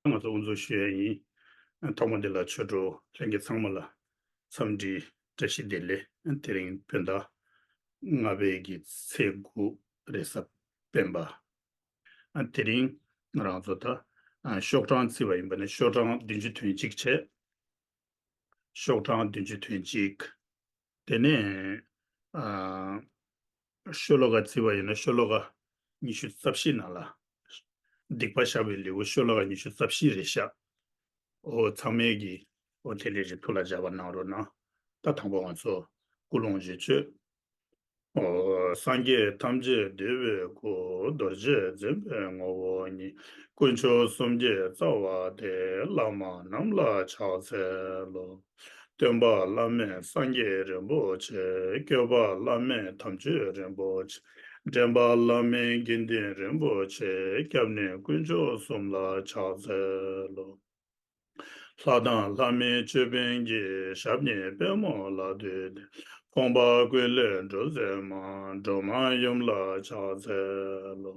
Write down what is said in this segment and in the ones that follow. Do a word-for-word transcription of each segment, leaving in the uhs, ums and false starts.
ང་ཚོ་དབུ་འཛུགས་ཞུ་ཡ་ཡིན། ཐོག་མ་འདི་ལ་ཆོས་གྲོགས་ལྷན་རྒྱས་ཚང་མ་ལ་འཚམས་འདྲི་བཀྲ་ཤིས་བདེ་ལེགས། དེ་རིང་བོད་ཟླ་ལྔ་པའི་གི་ཚེས་དགུ་རེས་གཟའ་སྤེན་པ། དེ་རིང་ང་རང་ཚོ་ད་ཤོག་གྲངས་བརྩིས་པ་ཡིན་པ་ནི་ཤོག་གྲངས་བདུན་ཅུ་དོན་གཅིག་བྱས། ཤོག་གྲངས་བདུན་ཅུ་དོན་གཅིག་དེ་ནས་ཨ། ཤོ་ལོ་ཀ་བརྩིས་པ་ཡིན་ན་ཤོ་ལོ་ཀ་ཉི་ཤུ་རྩ་བཞི་ནང་ལ། སྡིག་པ་བཤགས་པའི་ལེའུ་ཤོ་ལོ་ཀ་ཉི་ཤུ་རྩ་བཞི་རེད་ཤག་འོ་ཚང་མས་ཀྱིས་འོ་དེ་ལས་ཀྱི་ཐུགས་ལ་འཇགས་པ་གནང་རོགས་གནང་། ད་དང་པོ་ང་ཚོ་ཀུན་སློང་ཞིག་བཅོས། འོ་སངས་རྒྱས་ཐམས་ཅད་འདུས་པའི་སྐུ། རྡོ་རྗེ་འཛིན་པའི་ངོ་བོ་ཉིད། དཀོན་མཆོག་གསུམ་གྱི་རྩ་བ་སྟེ། བླ་མ་རྣམས་ལ་ཕྱག་འཚལ་ལོ། སྟོན་པ་བླ་མེད་སངས་རྒྱས་རིན་པོ་ཆེ། སྐྱོབ་པ་བླ་མེད་དམ་ཆོས་རིན་པོ་ཆེ། འདྲེན་པ་བླ་མེད་དགེ་འདུན་རིན་པོ་ཆེ། སྐྱབས་གནས་དཀོན་མཆོག་གསུམ་ལ་ཕྱག་འཚལ་ལོ། ལྷ་དང་ལྷ་མིན་ཅོད་པན་གྱི། ཞབས་གཉིས་པད་མོ་ལ་འདུད་དེ། ཕོངས་པ་ཀུན་ལས་སྒྲོལ་མཛད་མ། སྒྲོལ་མ་ཡུམ་ལ་ཕྱག་འཚལ་ལོ།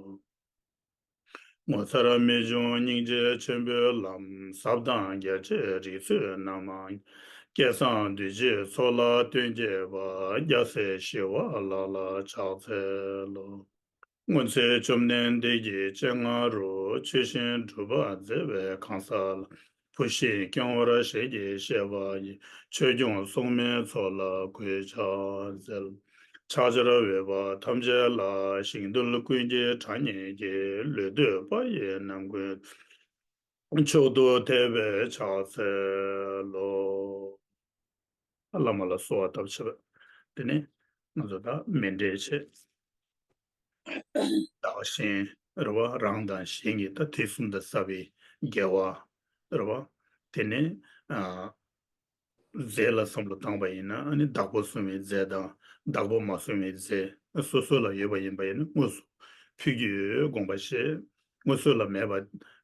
ངོ་མཚར་རྨད་བྱུང་སྙིང་རྗེ་ཆེན་པོའི་ལམ། ཟབ་དང་རྒྱ་ཆེའི་རིགས་ཚུལ་རྣམ་མང་། སྐལ་བཟང་འདུས་བྱས་ཚོགས་ལ་སྟོན་བྱེད་པ། རྒྱལ་སྲས་ཞི་བ་ལྷ་ལ་ཕྱག་འཚལ་ལོ། སྔོན་ཚེ་བཅོམ་ལྡན་འདས་ཀྱི་སྤྱན་སྔ་རུ། ཆོས་བཞིན་སྒྲུབ་པར་མཛད་པའི་གང་ཟག་ལ། བུ་བཞིན་བསྐྱངས་པར་ཞལ་གྱིས་བཞེས་པ་ཡི། ཆོས་སྐྱོང་སྲུང་མའི་ཚོགས་ལ་གུས་ཕྱག་འཚལ། ཕྱག་བྱར་འོས་པ་ཐམས་ཅད་ལ། ཞིང་རྡུལ་ཀུན་གྱི་གྲངས་སྙེད་ཀྱིས། ལུས་བཏུད་པ་ཡི་རྣམ་ཀུན། མཆོག་ཏུ་ཐེག་པའི་ཕྱག་འཚལ་ལོ། བླ་མ་ལ་གསོལ་བ་བཏབ་བྱས་པ། དེ་ནས་ང་ཚོ་ད་མཎྜལ་བྱས། བདག་གཞན་རེད་བ། རང་དང་གཞན་གྱི་ད་དུས་གསུམ་དུ་བསགས་པའི་དགེ་བ་རེད་བ། དེ་ནས་ཨ། རྫས་ལ་བསམ་བློ་བཏང་པ་ཡིན་ན་ཨ་ནི་བདག་པོ་བཟུང་བའི་རྫས་དང་བདག་པོ་མ་བཟུང་བའི་རྫས། སོ་སོ་ལ་ཡོད་པ་ཡིན་པ་ཡིན་ན་དངོས་སུ་ཕུལ་རྒྱུའི་དགོངས་པ་བཞེས། དངོས་སུ་ལ་མེད་པ་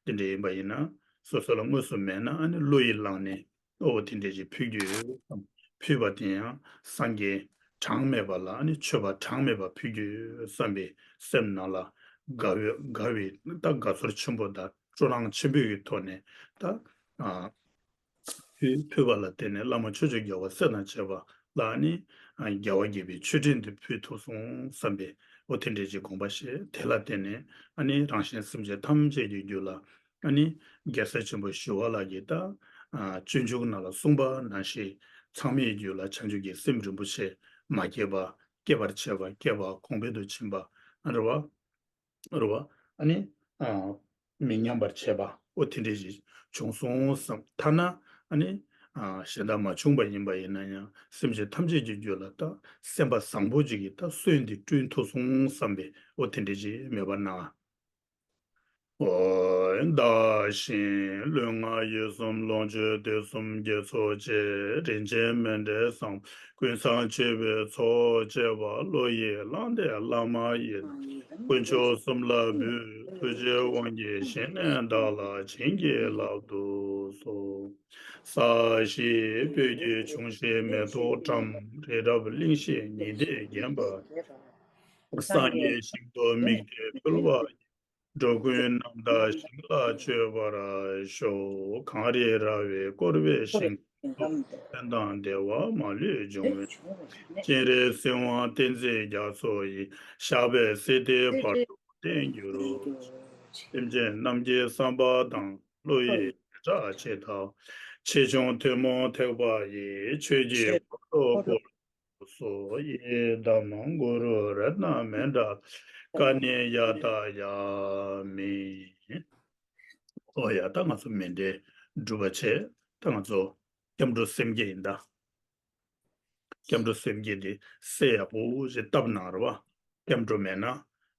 དེ་འདྲ་ཡིན་པ་ཡིན་ན། སོ་སོ་ལ་དངོས་སུ་མེད་ན་ཨ་ནི་བློ་ཡིས་བླངས་ནས་ཨོ་དེ་འདྲ་ཞིག་ཕུལ་རྒྱུའི་བསམ། ཕུལ་བ་དེ་ཡང་སངས་རྒྱས་གྲངས་མེད་པ་ལ་ཨ་ནི་མཆོད་པ་གྲངས་མེད་པ་ཕུལ་རྒྱུའི་བསམ་པའི་སེམས་ནང་ལ་དགའ་བའི་དགའ་བའི་ད་དགའ་ཚོར་ཆེན་པོ་དང་སྤྲོ་སྣང་ཆེན་པོའི་གི་ཐོག་ནས་ད་ཨ། ཕུལ་ཕུལ་བ་ལ་བརྟེན་ནས་བླ་མ་ཕྱོགས་བཅུའི་རྒྱལ་བ་སྲས་དང་བཅས་པ་ལ་ནི་རྒྱལ་བ་དགྱེས་པའི་མཆོད་སྤྲིན་དེ་ཕུལ་ཐུབ་སོང་བསམ་པའི་འོ་དེ་འདྲའི་ཅིག་དགོངས་པ་བཞེས། དེ་ལ་བརྟེན་ནས་ཨ་ནི་རང་གཞན་སེམས་ཅན་ཐམས་ཅད་ཀྱི་རྒྱུད་ལ་ཨ་ནི་རྒྱལ་སྲས་ཆེན་པོ་ཞི་བ་ལྷ་གིས་ད་སྤྱོད་འཇུག་ནང་ལ་གསུངས་པ་ནང་བཞིན་ཚང་མའི་རྒྱུད་ལ་བྱང་ཆུབ་ཀྱི་སེམས་རིན་པོ་ཆེ་མ་སྐྱེས་པ་སྐྱེད་པར་བྱེད་པ་སྐྱེས་པ་གོང་འཕེལ་དུ་ཕྱིན་པ་རེད་བ། རེད་བ། ཨ་ནི། ཨ། མི་ཉམས་པར་བྱེད་པ་འོ་དེ་འདྲ་ཞིག་བྱུང་སོང་བསམ། ཐ་ན་ཨ་ནི། ཨ། གཞན་དག་མ་བྱུང་པ་ཡིན་པ་ཡིན་ན་ཡང་སེམས་ཅན་ཐམས་ཅད་ཀྱི་རྒྱུད་ལ་ད་སེམས་པ་བཟང་པོ་ཅིག་གིས་ད་སོན་འདི་བསྐྲུན་ཐུབ་སོང་བསམ་པའི་འོ་དེ་འདྲ་ཞིག་མོས་པ་གནང་། འོ། བདག་གཞན་ལུས་ངག་ཡིད་གསུམ་ལོངས་སྤྱོད་དུས་གསུམ་དགེ་ཚོགས་བཅས། རིན་ཆེན་མཎྜལ་བཟང་པོ་ཀུན་བཟང་མཆོད་པའི་ཚོགས་བཅས་པ། བློ་ཡིས་བླངས་ཏེ་བླ་མ་ཡི། དཀོན་མཆོག་གསུམ་ལ་འབུལ། ཐུགས་རྗེའི་དབང་གིས་བཞེས་ནས་བདག་ལ་བྱིན་གྱིས་བརླབ་ཏུ་གསོལ། ས་གཞི་སྤོས་ཀྱིས་ཕྱུང་ཞིང་མེ་ཏོག་བཀྲམ། རི་རབ་གླིང་བཞི་ཉི་ཟླས་བརྒྱན་པ། སངས་རྒྱས་ཞིང་དུ་དམིགས་ཏེ་ཕུལ་བ་ཡི། འགྲོ་ཀུན་རྣམ་དག་ཞིང་ལ་སྤྱོད་པར་ཤོག་གངས་རི་ར་བས་བསྐོར་བའི་ཞིང་དུ། ཕན་དང་བདེ་བ་མ་ལུས་འབྱུང་བའི། སྤྱན་རས་གཟིགས་དབང་བསྟན་འཛིན་རྒྱ་མཚོ་ཡི། ཞགས་པས་བསིལ་ཏེ་བར་དུ་བརྟན་གྱུར་ཅིག་སེམས་ཅན་རྣམས་ཀྱི་བསམ་པ་དང་། བློ་ཡི་བྱེ་བྲག་ཇི་ལྟ་བ། ཆེ་ཆུང་ཐུན་མོང་ཐེག་པ་ཡི། ཆོས་ཀྱི་འཁོར་ལོ་བསྐོར། སོ། ཡི་དམ་གུ་རུ་རཏྣ་མཎྜལ། ཀ་ནི་ཡ་ཏ་ཡ་མི། ཨོ་ཡ། ད་ང་ཚོ་མཎྜལ་སྒྲུབ་པ་བྱས། ད་ང་ཚོ་སྐྱབས་འགྲོ་སེམས་བསྐྱེད་ཡིན་ད། སྐྱབས་འགྲོ་སེམས་བསྐྱེད་དེ་གསལ་ཡག་པོ་ཞིག་བཏབ་གནང་རེད་བ། སྐྱབས་འགྲོ་མེད་ན་ཨ་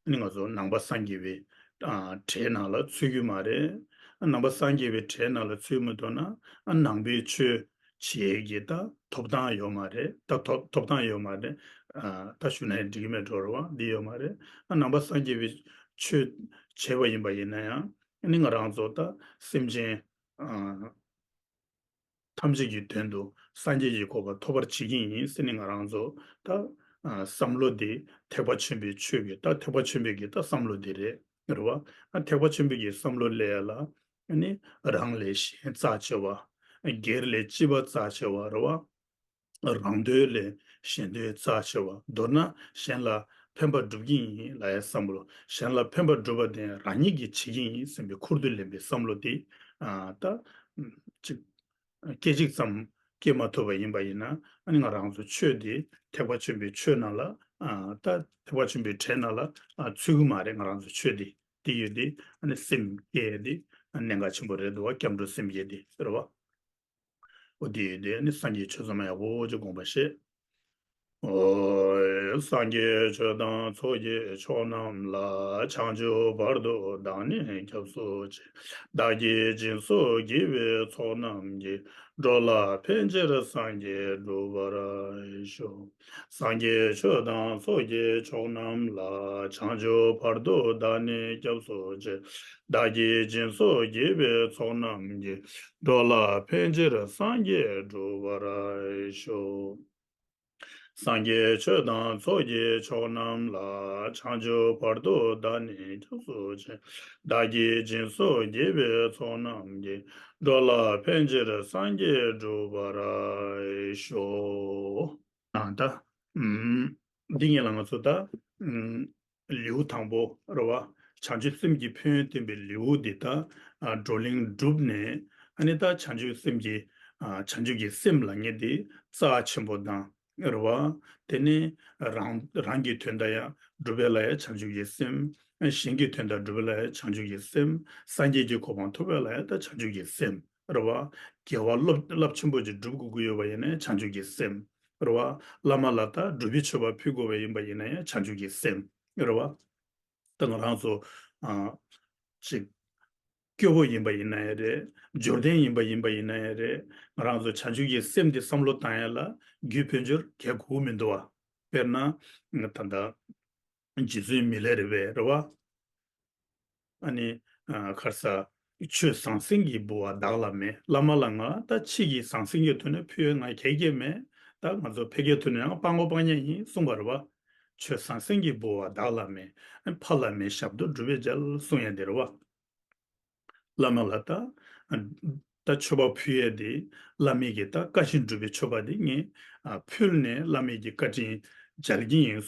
ནི་ང་ཚོ་ནང་པ་སངས་རྒྱས་པའི་ཨ་གྲལ་ནང་ལ་ཚུད་རྒྱུ་མ་རེད། ནང་པ་སངས་རྒྱས་པའི་གྲལ་ནང་ལ་ཚུད་མི་ཐུབ་ན་ཨ་ནང་པའི་ཆོས་བྱེད་ཀྱི་ད་ཐོབ་ཐང་ཡོད་མ་རེད། ད་ཐོབ་ཐོབ་ཐང་ཡོད་མ་རེད། ཨ་ད་ཞུ་ན་ཡང་འགྲིག་གི་མེད་འགྲོ་རེད་བ། འདི་ཡོད་མ་རེད། ཨ་ནང་པ་སངས་རྒྱས་པའི་ཆོས་བྱས་པ་ཡིན་པ་ཡིན་ན་ཡང་ཨ་ནི་ང་རང་ཚོ་ད་སེམས་ཅན་ཨ། ཐམས་ཅད་ཀྱི་དོན་དུ་སངས་རྒྱས་ཀྱི་གོ་འཕང་ཐོབ་པར་བྱེད་ཀྱི་ཡིན་ཟེར་ནས་ང་རང་ཚོ་ད་ཨ་བསམ་བློ་འདི་ཐེག་པ་ཆེན་པོའི་ཆོས་ཀྱི་ད་ཐེག་པ་ཆེན་པོའི་གི་ད་བསམ་བློ་འདི་རེད། རེད་བ། ཨ་ཐེག་པ་ཆེན་པོའི་གི་བསམ་བློ་སླེབས་ཡ་ལ་ ཨ་ནི་རང་ལས་གཞན་རྩ་ཆེ་བ། སྒེར་ལས་སྤྱི་པ་རྩ་ཆེ་བ་རེད་བ། རང་དོན་ལས་གཞན་དོན་རྩ་ཆེ་བ། མདོར་ན་གཞན་ལ་ཕན་པ་སྒྲུབ་ཀྱི་ཡིན་ལབ་ཡའི་བསམ་བློ། གཞན་ལ་ཕན་པ་སྒྲུབ་པ་དེ་རང་ཉིད་ཀྱིས་བྱེད་ཀྱི་ཡིན་བསམ་པའི་ཁུར་དུ་ལེན་པའི་བསམ་བློ་དེ། ཨ། ད་ཅིག་སྐད་ཅིག་ཙམ་སྐྱེ་མ་ཐུབ་པ་ཡིན་པ་ཡིན་ན། ཨ་ནི་ང་རང་ཚོ་ཆོས་འདི་ཐེག་པ་ཆེན་པོའི་ཆོས་ནང་ལ། ཨ། ད་ཐེག་པ་ཆེན་པོའི་གྲས་ནང་ལ། ཨ། ཚུད་ཀྱི་མ་རེད། ང་རང་ཚོ་ཆོས་འདི་དེ་ཡོད་དེ། ཨ་ནི་སེམས་བསྐྱེད་དེ་གནད་འགག་ཆེན་པོ་རེད་འདུག་བ། སྐྱབས་འགྲོ་སེམས་བསྐྱེད་དེ་རེད་བ། འོ་དེ་ཡོད་དེ། ཨ་ནི་སངས་རྒྱས་ཆོས་ཚང་མ་ཡག་པོ་ཅིག་དགོངས་པ་བཞེས། ཨོ། སངས་རྒྱས་ཆོས་དང་ཚོགས་ཀྱི་མཆོག་རྣམས་ལ། བྱང་ཆུབ་བར་དུ་བདག་ནི་སྐྱབས་སུ་མཆི། བདག་གིས་སྦྱིན་སོགས་བགྱིས་པའི་ཚོགས་རྣམས་ཀྱིས། འགྲོ་ལ་ཕན་ཕྱིར་སངས་རྒྱས་འགྲུབ་པར་ཤོག། སངས་རྒྱས་ཆོས་དང་ཚོགས་ཀྱི་མཆོག་རྣམས་ལ། བྱང་ཆུབ་བར་དུ་བདག་ནི་སྐྱབས་སུ་མཆི། བདག་གིས་སྦྱིན་སོགས་བགྱིས་པའི་ཚོགས་རྣམས་ཀྱིས། འགྲོ་ལ་ཕན་ཕྱིར་སངས་རྒྱས་འགྲུབ་པར་ཤོག། སངས་རྒྱས་ཆོས་དང་ཚོགས་ཀྱི་མཆོག་རྣམས་ལ། བྱང་ཆུབ་བར་དུ་བདག་ནི་སྐྱབས་སུ་མཆི། བདག་གིས་སྦྱིན་སོགས་བགྱིས་པའི་ཚོགས་རྣམས་ཀྱིས། འགྲོ་ལ་ཕན་ཕྱིར་སངས་རྒྱས་འགྲུབ་པར་ཤོག། ཨ། ད། ཨུམ། འདི་ངེད་ལ་ང་ཚོ་ད། ཨུམ། ལེའུ་དང་པོ་རེད་བ། བྱང་ཆུབ་སེམས་ཀྱི་ཕན་ཡོན་བསྟན་པའི་ལེའུ་འདི་ད། ཨ། བགྲོ་གླེང་གྲུབ་ནས། ཨ་ནི་ད་བྱང་ཆུབ་སེམས་ཀྱི། ཨ། བྱང་ཆུབ་ཀྱི་སེམས་ལབ་མཁན་དེ་རྩ་ཆེན་པོ་དང་རེད་བ། དེ་ནས་རང་རང་གི་དོན་དག་ཡང་སྒྲུབ་པ་ལ་ཡང་བྱང་ཆུབ་ཀྱི་སེམས། གཞན་གྱི་དོན་དག་སྒྲུབ་པ་ལ་ཡང་བྱང་ཆུབ་ཀྱི་སེམས། སངས་རྒྱས་ཀྱི་གོ་འཕང་ཐོབ་པ་ལ་ཡང་ད་བྱང་ཆུབ་ཀྱི་སེམས་རེད་བ། དགེ་བ་རླབས་རླབས་ཆེན་པོ་ཅིག་སྒྲུབ་དགོས་ཀྱི་ཡོད་པ་ཡིན་ན་བྱང་ཆུབ་ཀྱི་སེམས་རེད་བ། བླ་མ་ལ་ད་སྒྲུབ་པའི་མཆོད་པ་ཕུལ་དགོས་པ་ཡིན་པ་ཡིན་ན་ཡང་བྱང་ཆུབ་ཀྱི་སེམས་རེད་བ། ད་ང་རང་ཚོ། ཨ། ཅིག་སྐྱོ་བོ་ཡིན་པ་ཡིན་ན་ཡང་རེད། འབྱོར་ལྡན་ཡིན་པ་ཡིན་པ་ཡིན་ན་ཡང་རེད། ང་རང་ཚོ་བྱང་ཆུབ་ཀྱི་སེམས་དེ་བསམ་བློ་བཏང་ཡ་ལ་རྒྱུ་དཔལ་འབྱོར་གལ་དགོས་མི་འདུག་བ། དཔེར་ན་ད་ལྟ་རྗེ་བཙུན་མི་ལ་རས་པས་རེད་བ། ཨ་ནི། ཨ། ག་རེ་ཟ། ཆོས་ཟང་ཟིང་གི་ལྦུ་བ་བདག་ལ་མེད། བླ་མ་ལ་ང་ད་ཕྱིས་ཀྱི་ཟང་ཟིང་གི་དོན་ནི་ཕུལ་ཡ་ང་གལ་གལ་མེད། ད་ང་ཚོ་ཕ་གིའི་དོན་ནི་ཡང་སྤྲང་པོ་སྤྲང་ཉག་ཡིན་གསུངས་པ་རེད་བ། ཆོས་ཟང་ཟིང་གི་ལྦུ་བ་བདག་ལ་མེད། ཕ་ལ་མེད་ཞབས་ཏོག་སྒྲུབ་པའི་རྒྱལ་གསུང་ཡ་དེ་རེད་བ། བླ་མ་ལ་ད། ད་མཆོད་པ་ཕུལ་ཡས་དེ། བླ་མས་ཀྱི་ད་བཀའ་བཞིན་སྒྲུབ་པའི་མཆོད་པ་དེ་ངས། ཨ། ཕུལ་ནས་བླ་མས་ཀྱི་བཀའ་དྲིན་འཇལ་གྱི་ཡིན།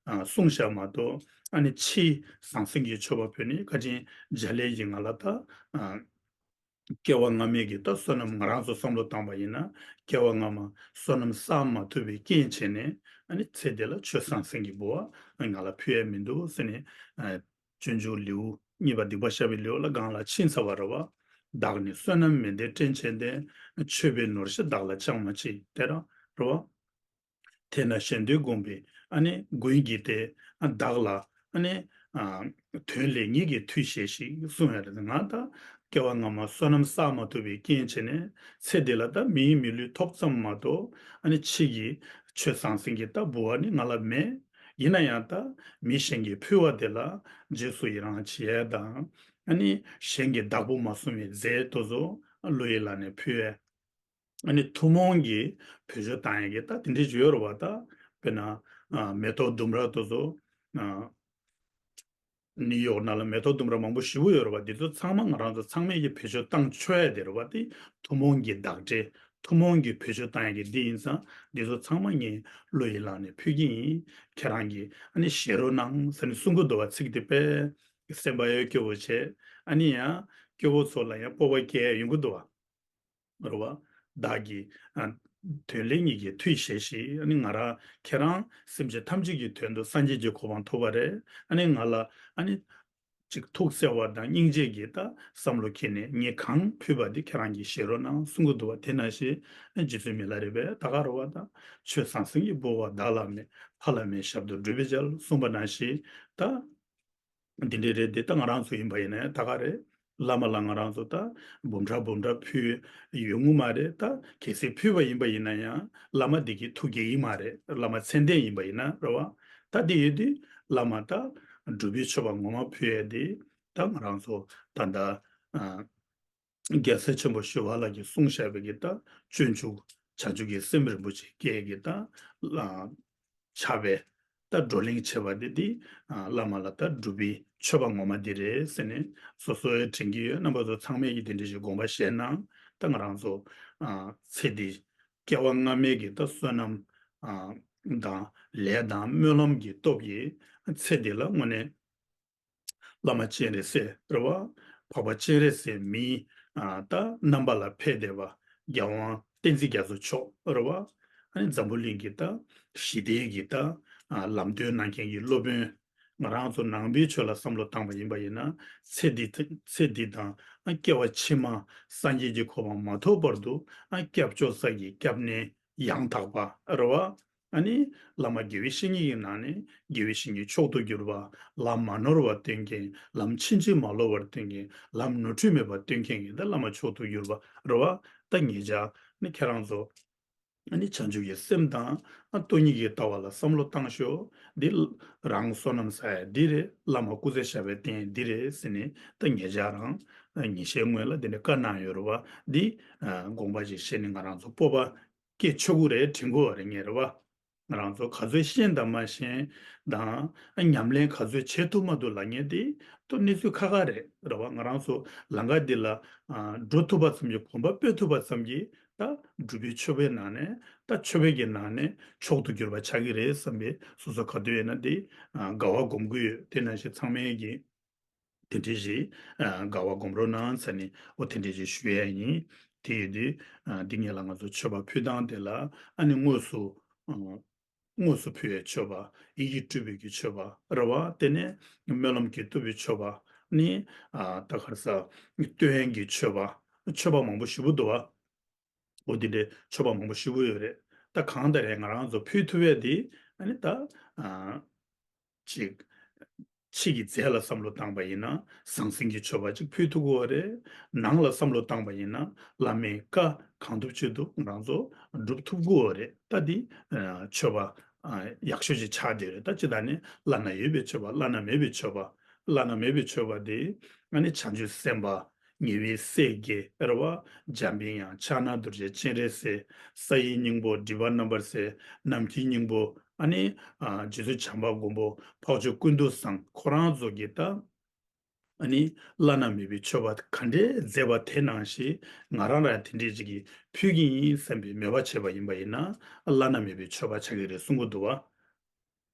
ཨ། གསུངས་བཞག་མ་གཏོགས། ཨ་ནི་ཕྱིས་ཟང་ཟིང་གི་མཆོད་པ་ཕུལ་ནས་བཀའ་དྲིན་འཇལ་ཡས་ཀྱི་ང་ལ་ད། ཨ། སྐྱེ་བ་སྔ་མའི་གི་ད་བསོད་ནམས། ང་རང་ཚོ་བསམ་བློ་བཏང་པ་ཡིན་ན། སྐྱེ་བ་སྔ་མ་བསོད་ནམས་བསགས་མ་ཐུབ་པའི་རྐྱེན་བྱས་ནས། ཨ་ནི་ཚེ་འདི་ལ་ཆོས་ཟང་ཟིང་གི་ལྦུ་བ་ང་ལ་ཕུལ་ཡས་མི་འདུག་ཟེར་ནས། ཨ། སྤྱོད་འཇུག་ལེའུ་གཉིས་པ་སྡིག་པ་བཤགས་པའི་ལེའུ་ལ་སྒང་ལ་ཕྱིན་ཚར་བ་རེད་བ། བདག་ནི་བསོད་ནམས་མི་འདོད་བཀྲེན་ཆེན་ལྡན། མཆོད་པའི་ནོར་གཞི་བདག་ལ་ཅང་མ་མཆིས། དེ་རང་རེད་བ། དེས་ན་གཞན་དོན་བསྒོམས་པའི་ཨ་ནི་མགོན་གྱིས་ཏེ། ཨ། བདག་ལ་ཨ་ནི། ཨ། དོན་ལས་ཉིད་ཀྱིས་མཐུས་བཞེས་ཤིག་གསུངས་ཡ་རེད། ང་ད་སྐྱེ་བ་སྔ་མ་བསོད་ནམས་བསགས་མ་ཐུབ་པའི་རྐྱེན་བྱས་ནས་ཚེ་འདི་ལ་ད་མིའི་མི་ལུས་ཐོབ་ཙམ་མ་གཏོགས། ཨ་ནི་ཕྱིས་ཀྱི་ཆོས་ཟང་ཟིང་གི་ད་ལྦུ་བ་ནི་ང་ལ་མེད། ཡིན་ན་ཡང་ད་མི་གཞན་གྱིས་ཕུལ་བ་དེ་ལ་རྗེས་སུ་ཡི་རང་བྱེད་ཡས་དང་། ཨ་ནི་གཞན་གྱི་བདག་པོ་མ་བཟུང་བའི་རྫས་དེ་ཚོ་བློ་ཡི་ལག་ནས་ཕུལ་ཡས། ཨ་ནི་ཐུན་མོང་གི་བེད་སྤྱོད་བཏང་ཡས་ཀྱི་ད་དེ་འདྲའི་ཅིག་ཡོད་རེད་བ། ད་དཔེར་ན། ཨ། མེ་ཏོག་ལྡུམ་ར་དེ་ཚོ། ཨ། ནིའུ་ཡོག་ནང་ལ་མེ་ཏོག་ལྡུམ་ར་མང་པོ་ཞེ་པོ་ཡོད་རེད་བ། འདི་ཚོ་ཚང་མ་ང་རང་ཚོ་ཚང་མས་ཀྱི་བེད་སྤྱོད་བཏང་ཆོག་ཡ་དེ་རེད་བ། དེ་ཐུན་མོང་གི་བདག་འབྲས། ཐུན་མོང་གི་བེད་སྤྱོད་བཏང་ཡ་གི་འདི་ཡིན་ཙང་། འདི་ཚོ་ཚང་མ་ངས་བློ་ཡི་ལག་ནས་ཕུལ་གྱི་ཡིན། ཁྱེད་རང་གིས་ཨ་ནི་བཞེས་རོགས་གནང་ཟེར་ནས་གསུང་གི་འདུག་བ། ཚིག་དེ་དཔེ་སེམས་པ་ཡང་སྐྱོ་བོ་བྱས། ཨ་ནི་ཡང་སྐྱོ་བོ་ཚོ་ལ་ཡང་སྤོབས་པ་སྐྱེ་ཡ་ཡོང་གི་འདུག་བ། རེད་བ། བདག་གིས། ཨ། དོན་ལས་ཉིད་ཀྱིས་མཐུས་བཞེས་ཤིག་ཨ་ནི་ང་རང་ཁྱེད་རང་སེམས་ཅན་ཐམས་ཅད་ཀྱི་དོན་དུ་སངས་རྒྱས་ཀྱི་གོ་འཕང་ཐོབ་པ་རེད། ཨ་ནི་ང་ལ་ཨ་ནི་ཅིག་ཐུགས་བརྩེ་བ་དང་སྙིང་རྗེ་གིས་ད་བསམ་བློ་འཁྱེར་ནས་ངས་གང་ཕུལ་བ་དེ་ཁྱེད་རང་གིས་བཞེས་རོགས་གནང་གསུང་གི་འདུག་བ། དེ་ནང་བཞིན་རྗེ་བཙུན་མི་ལ་རས་པས་ད་ག་རེད་བ། ད་ཆོས་ཟང་ཟིང་གི་ལྦུ་བ་བདག་ལ་མེད། ཕ་ལ་མེད་ཞབས་ཏོག་སྒྲུབ་པའི་རྒྱལ་གསུངས་པ་ནང་བཞིན་ད། འདི་འདྲ་རེད་དེ། ད་ང་རང་ཚོ་ཡིན་པ་ཡིན་ན་ད་ག་རེད། བླ་མ་ལ་ང་རང་ཚོ་ད་འབུམ་ཕྲག་འབུམ་ཕྲག་ཕུལ་ཡོང་གི་མ་རེད། ད་གལ་སྲིད་ཕུལ་བ་ཡིན་པ་ཡིན་ན་ཡང་བླ་མ་འདི་གི་ཐུགས་དགྱེས་ཀྱི་མ་རེད། བླ་མ་མཚན་ལྡན་ཡིན་པ་ཡིན་ན་རེད་བ། ད་འདི་ཡོད་དུས་བླ་མ་ད་སྒྲུབ་པའི་མཆོད་པ་ངོ་མ་ཕུལ་ཡས་དེ། ད་ང་རང་ཚོ་ད་ད། ཨ། རྒྱལ་སྲས་ཆེན་པོ་ཞི་བ་ལྷ་གིས་གསུངས་བཞག་པའི་གི་ད་སྤྱོད་འཇུག་བྱང་ཆུབ་ཀྱི་སེམས་རིན་པོ་ཆེ་སྐྱེ་གི་ད་ལ་ཆགས་པའི་ ད་བགྲོ་གླེང་བྱེད་པ་འདི་འདི་ཨ་བླ་མ་ལ་ད་སྒྲུབ་པའི་མཆོད་པ་ངོ་མ་འདི་རེད་ཟེར་ནས་སོ་སོའི་དྲན་གྱི་ཡོད། རྣམ་པ་ཚོ་ཚང་མས་ཀྱི་དེ་འདྲ་ཞིག་དགོངས་པ་བཞེས་ན། ད་ང་རང་ཚོ་ཨ་ཚེ་འདི་སྐྱེ་བ་སྔ་མའི་གི་ད་བསོད་ནམས་ཨ་དང་ལས་དང་སྨོན་ལམ་གྱི་སྟོབས་ཀྱིས་ཚེ་འདི་ལ་དངོས་གནས་བླ་མ་སྤྱན་རས་གཟིགས་རེད་བ། འཕགས་པ་སྤྱན་རས་གཟིགས་མིའི་ཨ་ད་རྣམ་པ་ལ་ཕེབས་བསྡད་པ་རྒྱལ་དབང་བསྟན་འཛིན་རྒྱ་མཚོ་མཆོག་རེད་བ། ཨ་ནི་འཛམ་བུ་གླིང་གི་ད་ཞི་བདེའི་གི་ད་ཨ་ལམ་སྟོན་གནང་མཁན་གྱི་སློབ་དཔོན། ང་རང་ཚོ་ནང་པའི་ཆོས་ལ་བསམ་བློ་བཏང་པ་ཡིན་པ་ཡིན་ན། ཚེ་འདི་ཚེ་འདི་དང་ཨ་སྐྱེ་བ་ཕྱི་མ་སངས་རྒྱས་ཀྱི་གོ་འཕང་མ་ཐོབ་བར་དུ་ཨ་སྐྱབས་བཅོལ་ས་གི་སྐྱབས་གནས་ཡང་དག་པ་རེད་བ། ཨ་ནི་བླ་མ་དགེ་བའི་བཤེས་གཉེན་གྱི་ནང་ནས་དགེ་བའི་བཤེས་གཉེན་མཆོག་ཏུ་གྱུར་པ། ལམ་མ་ནོར་བ་སྟོན་མཁན། ལམ་ཕྱིན་ཅི་མ་ལོག་པར་སྟོན་མཁན། ལམ་ནོར་འཁྲུལ་མེད་པར་སྟོན་མཁན་གྱི་ད་བླ་མ་མཆོག་ཏུ་གྱུར་པ་རེད་བ། ད་ངེད་ཅག་ནི་ཁྱེད་རང་ཚོ་ཨ་ནི་བྱང་ཆུབ་ཀྱི་སེམས་དང་ཨ་སྟོང་ཉིད་ཀྱི་ལྟ་བ་ལ་བསམ་བློ་བཏང་ཤོག་འདི་རང་བསོད་ནམས་བསགས་ཡ་འདི་རེད། བླ་མ་སྐུ་ཚེ་ཞབས་པད་བརྟན་ཡ་འདི་རེད་ཟེར་ནས་ད་ངེད་ཅག་རང་ཨ་ཉིན་ཤས་སྔོན་ལ་འདི་འདྲ་བཀའ་གནང་ཡོད་རེད་བ། འདི་ཨ་དགོངས་པ་ཞིག་བཞེས་ནས་ང་རང་ཚོ་སྤོབས་པ་སྐྱེ་ཆོག་གི་རེད། དྲན་གྱི་ཡོད་རེད་ངས་རེད་བ། ང་རང་ཚོ་ག་ཚོད་ཤེས་དང་མ་ཤེས་དང་ཉམས་ལེན་ག་ཚོད་བྱེད་ཐུབ་མ་ཐུབ་ལབ་མཁན་དེ་ཏོ་གནས་ཚུལ་ཁག་ཁག་རེད་རེད་བ། ང་རང་ཚོ་ལམ་ཁ་འདི་ལ་ཨ་འགྲོ་ཐུབ་པ་ཙམ་གྱིས། གོམ་པ་སྤོས་ཐུབ་པ་ཙམ་གྱིས་ད་སྒྲུབ་པའི་མཆོད་པའི་ནང་ནས་ད་མཆོད་པའི་གི་ནང་ནས་མཆོག་ཏུ་གྱུར་པ་ཆགས་ཀྱི་རེད་བསམ་པའི་སོ་སོ་ག་དུས་ཡིན་ན་དེ་ཨ་དགའ་བ་སྒོམ་གྱི་ཡོད། དེ་ནང་བཞིན་ཚང་མས་ཀྱི་དེ་འདྲ་ཞིག་ཨ་དགའ་བ་སྒོམ་རོགས་གནང་ཟེར་ནས་འོ་དེ་འདྲ་ཞིག་ཞུ་ཡ་ཡིན། དེ་ཡོད་དུས་ཨ་འདི་ངས་ལ་ང་ཚོ་མཆོད་པ་ཕུལ་སྟངས་དེ་ལ་ཨ་ནི་དངོས་སུ་ཨ་དངོས་སུ་ཕུལ་བའི་མཆོད་པ། ཡིད་ཀྱིས་སྤྲུལ་པའི་གི་མཆོད་པ་རེད་བ། དེ་ནས་སྨོན་ལམ་གྱིས་བཏུབ་པའི་མཆོད་པ་ནི་ཨ་ད་ག་རེ་ཟ། བསྟོད་ཡན་གྱི་མཆོད་པ། མཆོད་པ་མང་པོ་ཞེ་པོ་འདུག་བ། འོ་དེ་འདྲའི་མཆོད་པ་མང་པོ་ཞེ་པོ་ཡོད་རེད། ད་གང་ལྟར་ཡང་ང་རང་ཚོ་ཕུལ་ཐུབ་པ་དེ་ཨ་ནི་ད་ཨ་ཅིག་ཕྱི་གི་རྫས་ལ་བསམ་བློ་བཏང་པ་ཡིན་ན་ཟང་ཟིང་གི་མཆོད་པ་ཅིག་ཕུལ་ཐུབ་ཀྱི་ཡོད་རེད། ནང་ལ་བསམ་བློ་བཏང་པ་ཡིན་ན་བླ་མའི་བཀའ་གང་ཐུབ་ཅི་ཐུབ་ང་རང་ཚོ་སྒྲུབ་ཐུབ་ཀྱི་ཡོད་རེད། ད་འདི་ཨ་མཆོད་པ་ཨ་ཡག་ཤོས་ཅིག་ཆགས་བསྡད་ཡོད་རེད། ད་ཅི་ད་ནི་བླ་ན་ཡོད་པའི་མཆོད་པ། བླ་ན་མེད་པའི་མཆོད་པ། བླ་ན་མེད་པའི་མཆོད་པ་དེ་ཨ་ནི་བྱང་ཆུབ་སེམས་དཔའ་ཉེ་བའི་སྲས་བརྒྱད་རེད་བ། འཇམ་པའི་དབྱངས། ཕྱག་ན་རྡོ་རྗེ། སྤྱན་རས་གཟིགས། ས་ཡི་སྙིང་པོ། སྒྲིབ་པ་རྣམ་པར་སེལ། ནམ་མཁའི་སྙིང་པོ། ཨ་ནི་ཨ་རྗེ་བཙུན་བྱམས་པ་མགོན་པོ། འཕགས་མཆོག་ཀུན་ཏུ་བཟང་། ཁོ་རང་ཚོ་གི་ད་ཨ་ནི་བླ་ན་མེད་པའི་མཆོད་པ་ག་འདྲས་མཛད་པ་དེ་ནང་བཞིན་ང་རང་རང་དེ་འདྲས་ཅིག་གིས་ཕུལ་གྱི་ཡིན་བསམ་པའི་མོས་པ་བྱས་པ་ཡིན་པ་ཡིན་ན་བླ་ན་མེད་པའི་མཆོད་པ་ཆགས་ཀྱི་རེད་གསུང་གི་འདུག་བ།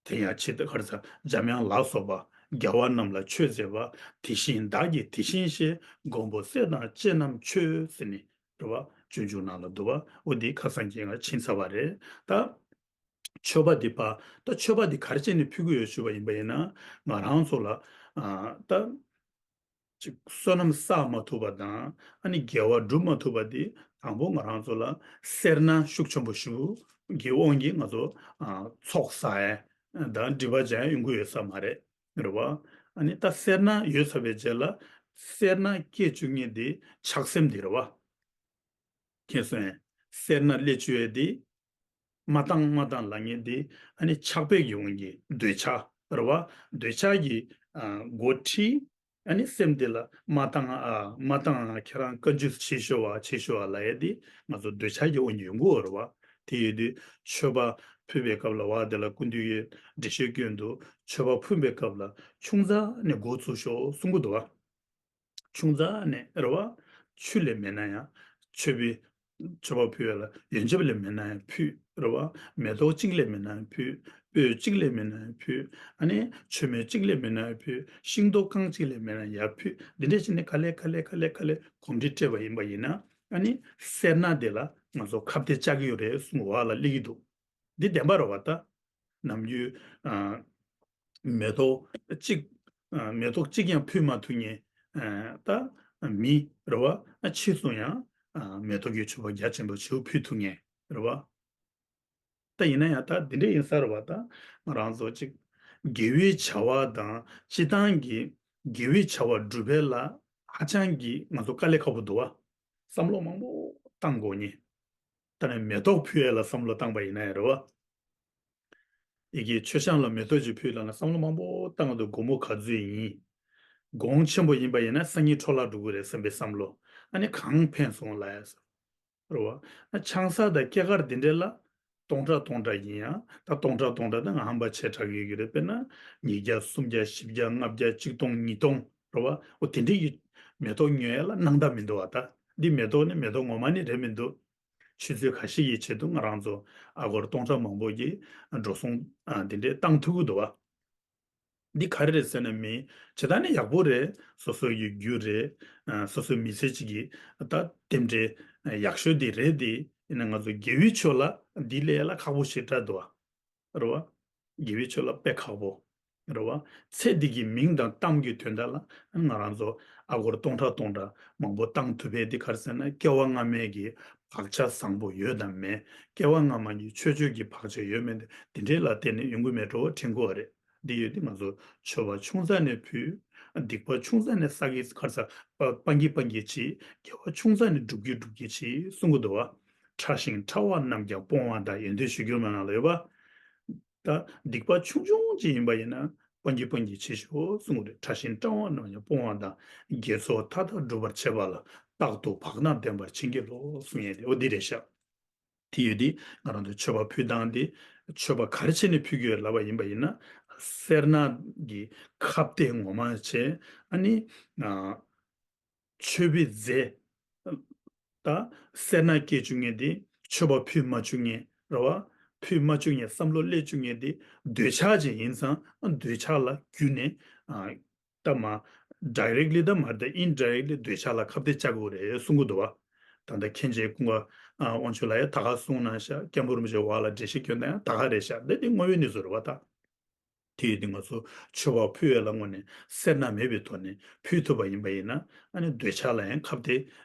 དེ་ཡང་ཆེད་དུ་ག་རེ་ཟ། འཇམ་དབྱངས་ལ་སོགས་པ་རྒྱལ་བ་རྣམས་ལ་མཆོད་མཛད་པ། དེ་བཞིན་བདག་གིས་དེ་བཞིན་གཤེགས། མགོན་པོ་སྲས་དང་བཅས་རྣམས་མཆོད་ཟེར་ནས་རེད་བ། སྤྱོད་འཇུག་ནང་ལ་འདུག་བ། འོ་འདི་ཁ་སང་གི་ང་ཕྱིན་ཚར་བ་རེད། ད་མཆོད་པ་འདི་པ་ད་མཆོད་པ་འདི་ག་རེ་བྱས་ནས་ཕུལ་གྱི་ཡོད་ཞུས་པ་ཡིན་པ་ཡིན་ན་ང་རང་ཚོ་ལ་ཨ་ད། ཅིག་བསོད་ནམས་བསགས་མ་ཐུབ་པ་དང་ཨ་ནི་དགེ་བ་སྒྲུབ་མ་ཐུབ་པ་དེ་དང་པོ་ང་རང་ཚོ་ལ་སེར་སྣ་ཤུགས་ཆེན་པོ་ཞིག་གི་དབང་གིས་ང་ཚོ་ཨ་ཚོགས་བསགས་ཡ་དང་སྒྲིབ་པ་སྦྱང་ཡ་ཡོང་གི་ཡོད་ས་མ་རེད། རེད་བ། ཨ་ནི་ད་སེར་སྣ་ཡོད་ཚར་བའི་རྗེས་ལ་སེར་སྣ་སྐྱེ་བཅུག་མཁན་དེ་ཆགས་སེམས་དེ་རེད་བ། མཁྱེན་སོང་ངས། སེར་སྣ་སླེབས་བཅུག་ཡས་དེ། མ་བཏང་མ་བཏང་ལབ་མཁན་དེ་ཨ་ནི་ཆགས་པའི་གི་དབང་གིས་འདོད་ཆགས་རེད་བ། འདོད་ཆགས་ཀྱི་ཨ་འགོ་ཁྲིད། ཨ་ནི་སེམས་དེ་ལ་མ་བཏང་ཨ་མ་བཏང་ཨ་ཁྱེད་རང་བཀའ་འགྱུར་བྱེད་ཤོག་བ་བྱེད་ཤོག་བ་ལབ་ཡས་དེ་ང་ཚོ་འདོད་ཆགས་ཀྱི་དབང་གིས་ཡོང་གི་ཡོད་རེད་བ། དེ་ཡོད་དུས་མཆོད་པ་ཕུལ་བའི་སྐབས་ལ་བ་དེ་ལ་སྐུ་མདུན་གྱི་འགྲེལ་བཤད་སྐྱོན་འདུག་མཆོད་པ་ཕུལ་བའི་སྐབས་ལ་ཆུང་ཙག་ནས་འགོ་བཙུགས་ཤོག་གསུང་གི་འདུག་བ། ཆུང་ཙག་ནས་རེད་བ། ཆུ་ལས་མེད་ན་ཡང་མཆོད་པའི་མཆོད་པ་ཕུལ་ཡ་ལ་ཡོན་ཆབ་ལས་མེད་ན་ཡང་ཕུལ་རེད་བ། མེ་ཏོག་གཅིག་ལས་མེད་ན་ཡང་ཕུལ། སྤོས་གཅིག་ལས་མེད་ན་ཡང་ཕུལ། ཨ་ནི་མཆོད་མེ་གཅིག་ལས་མེད་ན་ཡང་ཕུལ། ཤིང་ཏོག་རྐང་གཅིག་ལས་མེད་ན་ཡང་ཕུལ། འདི་འདྲ་བྱས་ནས་ག་ལེ་ག་ལེ་ག་ལེ་ག་ལེ་གོམས་འདྲིས་སྤྲད་པ་ཡིན་པ་ཡིན་ན་ཨ་ནི་སེར་སྣ་དེ་ལ་ང་ཚོ་ཁ་གཏད་བཅག་གི་ཡོད་རེད་གསུང་བ་ལ་སླེབས་ཀྱི་འདུག་འདི་བདེན་པ་རེད་བ་ད། ནམ་རྒྱུན་ཨ་མེ་ཏོག་གཅིག་ཨ་མེ་ཏོག་གཅིག་ཀྱང་ཕུལ་མ་ཐུབ་མཁན་ཨ་ད་མི་རེད་བ། ཨ་ཕྱིས་སུ་ཡང་ཨ་མེ་ཏོག་གི་མཆོད་པ་རྒྱ་ཆེན་པོ་ཞིག་ཕུལ་ཐུབ་མཁན་རེད་བ། ད་ཡིན་ན་ཡང་ད་འདི་འདྲ་ཡིན་ས་རེད་བ། ད་ང་རང་ཚོ་གཅིག་དགེ་བའི་བྱ་བ་དང་སྤྱི་བཏང་གི་དགེ་བའི་བྱ་བ་སྒྲུབ་པའི་ལ་ཧ་ཅང་གི་ང་ཚོ་དཀའ་ལས་ཁག་པོ་འདུག་བ། བསམ་བློ་མང་པོ་བཏང་དགོས་ནི། ད་ནི་མེ་ཏོག་ཕུལ་ཡས་ལ་བསམ་བློ་བཏང་པ་ཡིན་ན་ཡང་རེད་བ། ཡི་གེ་མཆོད་བཤམས་ལ་མེ་ཏོག་ཅིག་ཕུལ་ལབ་ན་བསམ་བློ་མང་པོ་བཏང་འདུག་སྒོར་མོ་ག་ཚོད་ཡིན། གོང་ཆེན་པོ་ཡིན་པ་ཡིན་ན་སང་ཉིན་འཕྲོ་བརླག་འགྲོ་གི་རེད་བསམ་པའི་བསམ་བློ། ཨ་ནི་གང་ཕན་སོང་ལབ་ཡས་རེད་བ། ཨ་ཆང་ས་དང་སྐྱེས་སྐར་འདི་འདྲ་ལ་ སྟོང་ཕྲག་སྟོང་ཕྲག་ཡིན་ཡང་ད་སྟོང་ཕྲག་སྟོང་ཕྲག་ད་ང་ཧམ་པ་ཆེ་དྲགས་ཡོད་ཀྱི་རེད། དཔེར་ན་ཉིས་བརྒྱ་སུམ་བརྒྱ་བཞི་བརྒྱ་ལྔ་བརྒྱ་ཆིག་སྟོང་ཉིས་སྟོང་རེད་བ། འོ་དེ་འདྲའི་གི་མེ་ཏོག་ཉོ་ཡ་ལ་སྣང་དག་མི་འདུག་བ། ད་འདི་མེ་ཏོག་ནི་མེ་ཏོག་ངོ་མ་ནི་རེད་མི་འདུག་ཆུ་ཚོད་ཁ་ཤས་ཀྱི་ཆེད་དུ་ང་རང་ཚོ་ཨ་སྒོར་སྟོང་ཕྲག་མང་པོ་གི་འགྲོ་སོང་ཨ་འདི་འདྲའི་བཏང་ཐུབ་ཀྱི་འདུག་བ། འདི་ག་རེ་རེད་ཟེར་ན་མི་ཇི་ལྟར་ནི་ཡག་པོ་རེད། སོ་སོ་ཡི་རྒྱུ་རེད། ཨ་སོ་སོའི་མི་ཚེ་གཅིག་གི་ད་རྟེན་འབྲེལ་ཡག་ཤོས་འདི་རེད། འདི་ཡིན་ན་ང་ཚོ་དགེ་བའི་ཕྱོགས་ལ་འདི་ལས་ལ་ཁག་པོ་ཞེ་དྲག་འདུག་བ། རེད་བ། དགེ་བའི་ཕྱོགས་ལ་དཔེ་ཁག་པོ། རེད་བ། ཚེ་འདི་གི་མིང་དང་གཏམ་གྱི་དོན་དག་ལ་ང་རང་ཚོ་ཨ་སྒོར་སྟོང་ཕྲག་སྟོང་ཕྲག་མང་པོ་བཏང་ཐུབ་པའི་འདི་ག་རེ་ཟེར་ན་སྐྱེ་བ་སྔ་མའི་གི་བག་ཆགས་བཟང་པོ་ཡོད་དམ་མེད། སྐྱེ་བ་སྔ་མ་གི་ཆོས་སྤྱོད་ཀྱི་བག་ཆགས་ཡོད་མེད་འདི་འདྲའི་ལ་བརྟེན་ནས་ཡོང་གི་མེད་འགྲོ་བ་དྲན་དགོས་པ་རེད། འདི་ཡོད་དེ་ང་ཚོ་མཆོད་པ་ཆུང་ཙག་ནས་ཕུལ། སྡིག་པ་ཆུང་ཙག་ནས་བསགས་ཀྱི་ག་རེ་ཟ་སྤང་གི་སྤང་གི་བྱེད། དགེ་བ་ཆུང་ཙག་ནས་སྒྲུབ་ཀྱི་སྒྲུབ་ཀྱི་བྱེད་གསུང་གི་འདུག་བ། ཕྲ་ཞིང་ཕྲ་བ་རྣམས་ཀྱང་སྤོང་བ་དང་ཡོན་ཏན་ཞུ་རྒྱུན་མ་ནང་ལ་ཡོད་པ། ད་སྡིག་པ་ཆུང་ཆུང་ཅིག་ཡིན་པ་ཡིན་ན་སྤང་གི་སྤང་གི་བྱེད་ཤོག་གསུང་གི་རེད། ཕྲ་ཞིང་ཕྲ་བ་རྣམས་ཀྱང་སྤོང་བ་དང་། དགེ་ཚོགས་མཐའ་དག་སྒྲུབ་པར་བྱེད་པ་ལ། རྟག་ཏུ་བག་ན་ལྡན་པར་བྱིན་གྱིས་རློབས་གསུང་ཡས་དེ་འོ་འདི་རེད་ཤག་དེ་ཡོད་དེ་ང་རང་ཚོ་མཆོད་པ་ཕུལ་སྟངས་དེ་མཆོད་པ་ག་རེ་བྱས་ནས་ཕུལ་གྱི་ཡོད་ལབ་པ་ཡིན་པ་ཡིན་ན། སེར་སྣ་གི་ཁ་གཏད་ངོ་མ་བྱས། ཨ་ནི་ཨ་མཆོད་པའི་རྫས་ད་སེར་སྣ་སྐྱེ་བཅུག་མཁན་དེ་མཆོད་པ་ཕུལ་མ་བཅུག་མཁན་རེད་བ། ཕུལ་མ་བཅུག་མཁན་བསམ་བློ་སླེབས་བཅུག་མཁན་དེ་འདོད་ཆགས་ཅིག་ཡིན་ཙང་འདོད་ཆགས་ལ་བརྒྱུད་ནས་ཨ། ད་མ་directly ད་མ་རེད། ད་indirectly འདོད་ཆགས་ལ་ཁ་གཏད་བཅག་དགོས་རེད་གསུང་གི་འདུག་བ། ད་ལྟ་མཁན་ཆེན་ཀུན་དགའ་དབང་ཕྱུག་ལགས་ཡང་ད་ག་གསུངས་གནང་ཤག་སྐྱབས་མགོན་རིན་པོ་ཆེ་བར་ལ་འགྲེལ་བཤད་སྐྱོན་ད་ཡང་ད་ག་རེད་ཤག་འདི་དེ་དངོས་ཡོད་གནས་ཚུལ་རེད་བ་ད། དེ་ཡོད་དེ་ང་ཚོ་མཆོད་པ་ཕུལ་བའི་ལ་དངོས་ནས་སེར་སྣ་མེད་པའི་ཐོག་ནས་ཕུལ་ཐུབ་པ་ཡིན་པ་ཡིན་ན་ཨ་ནི་འདོད་ཆགས་ལ་ཡང་ཁ་གཏད་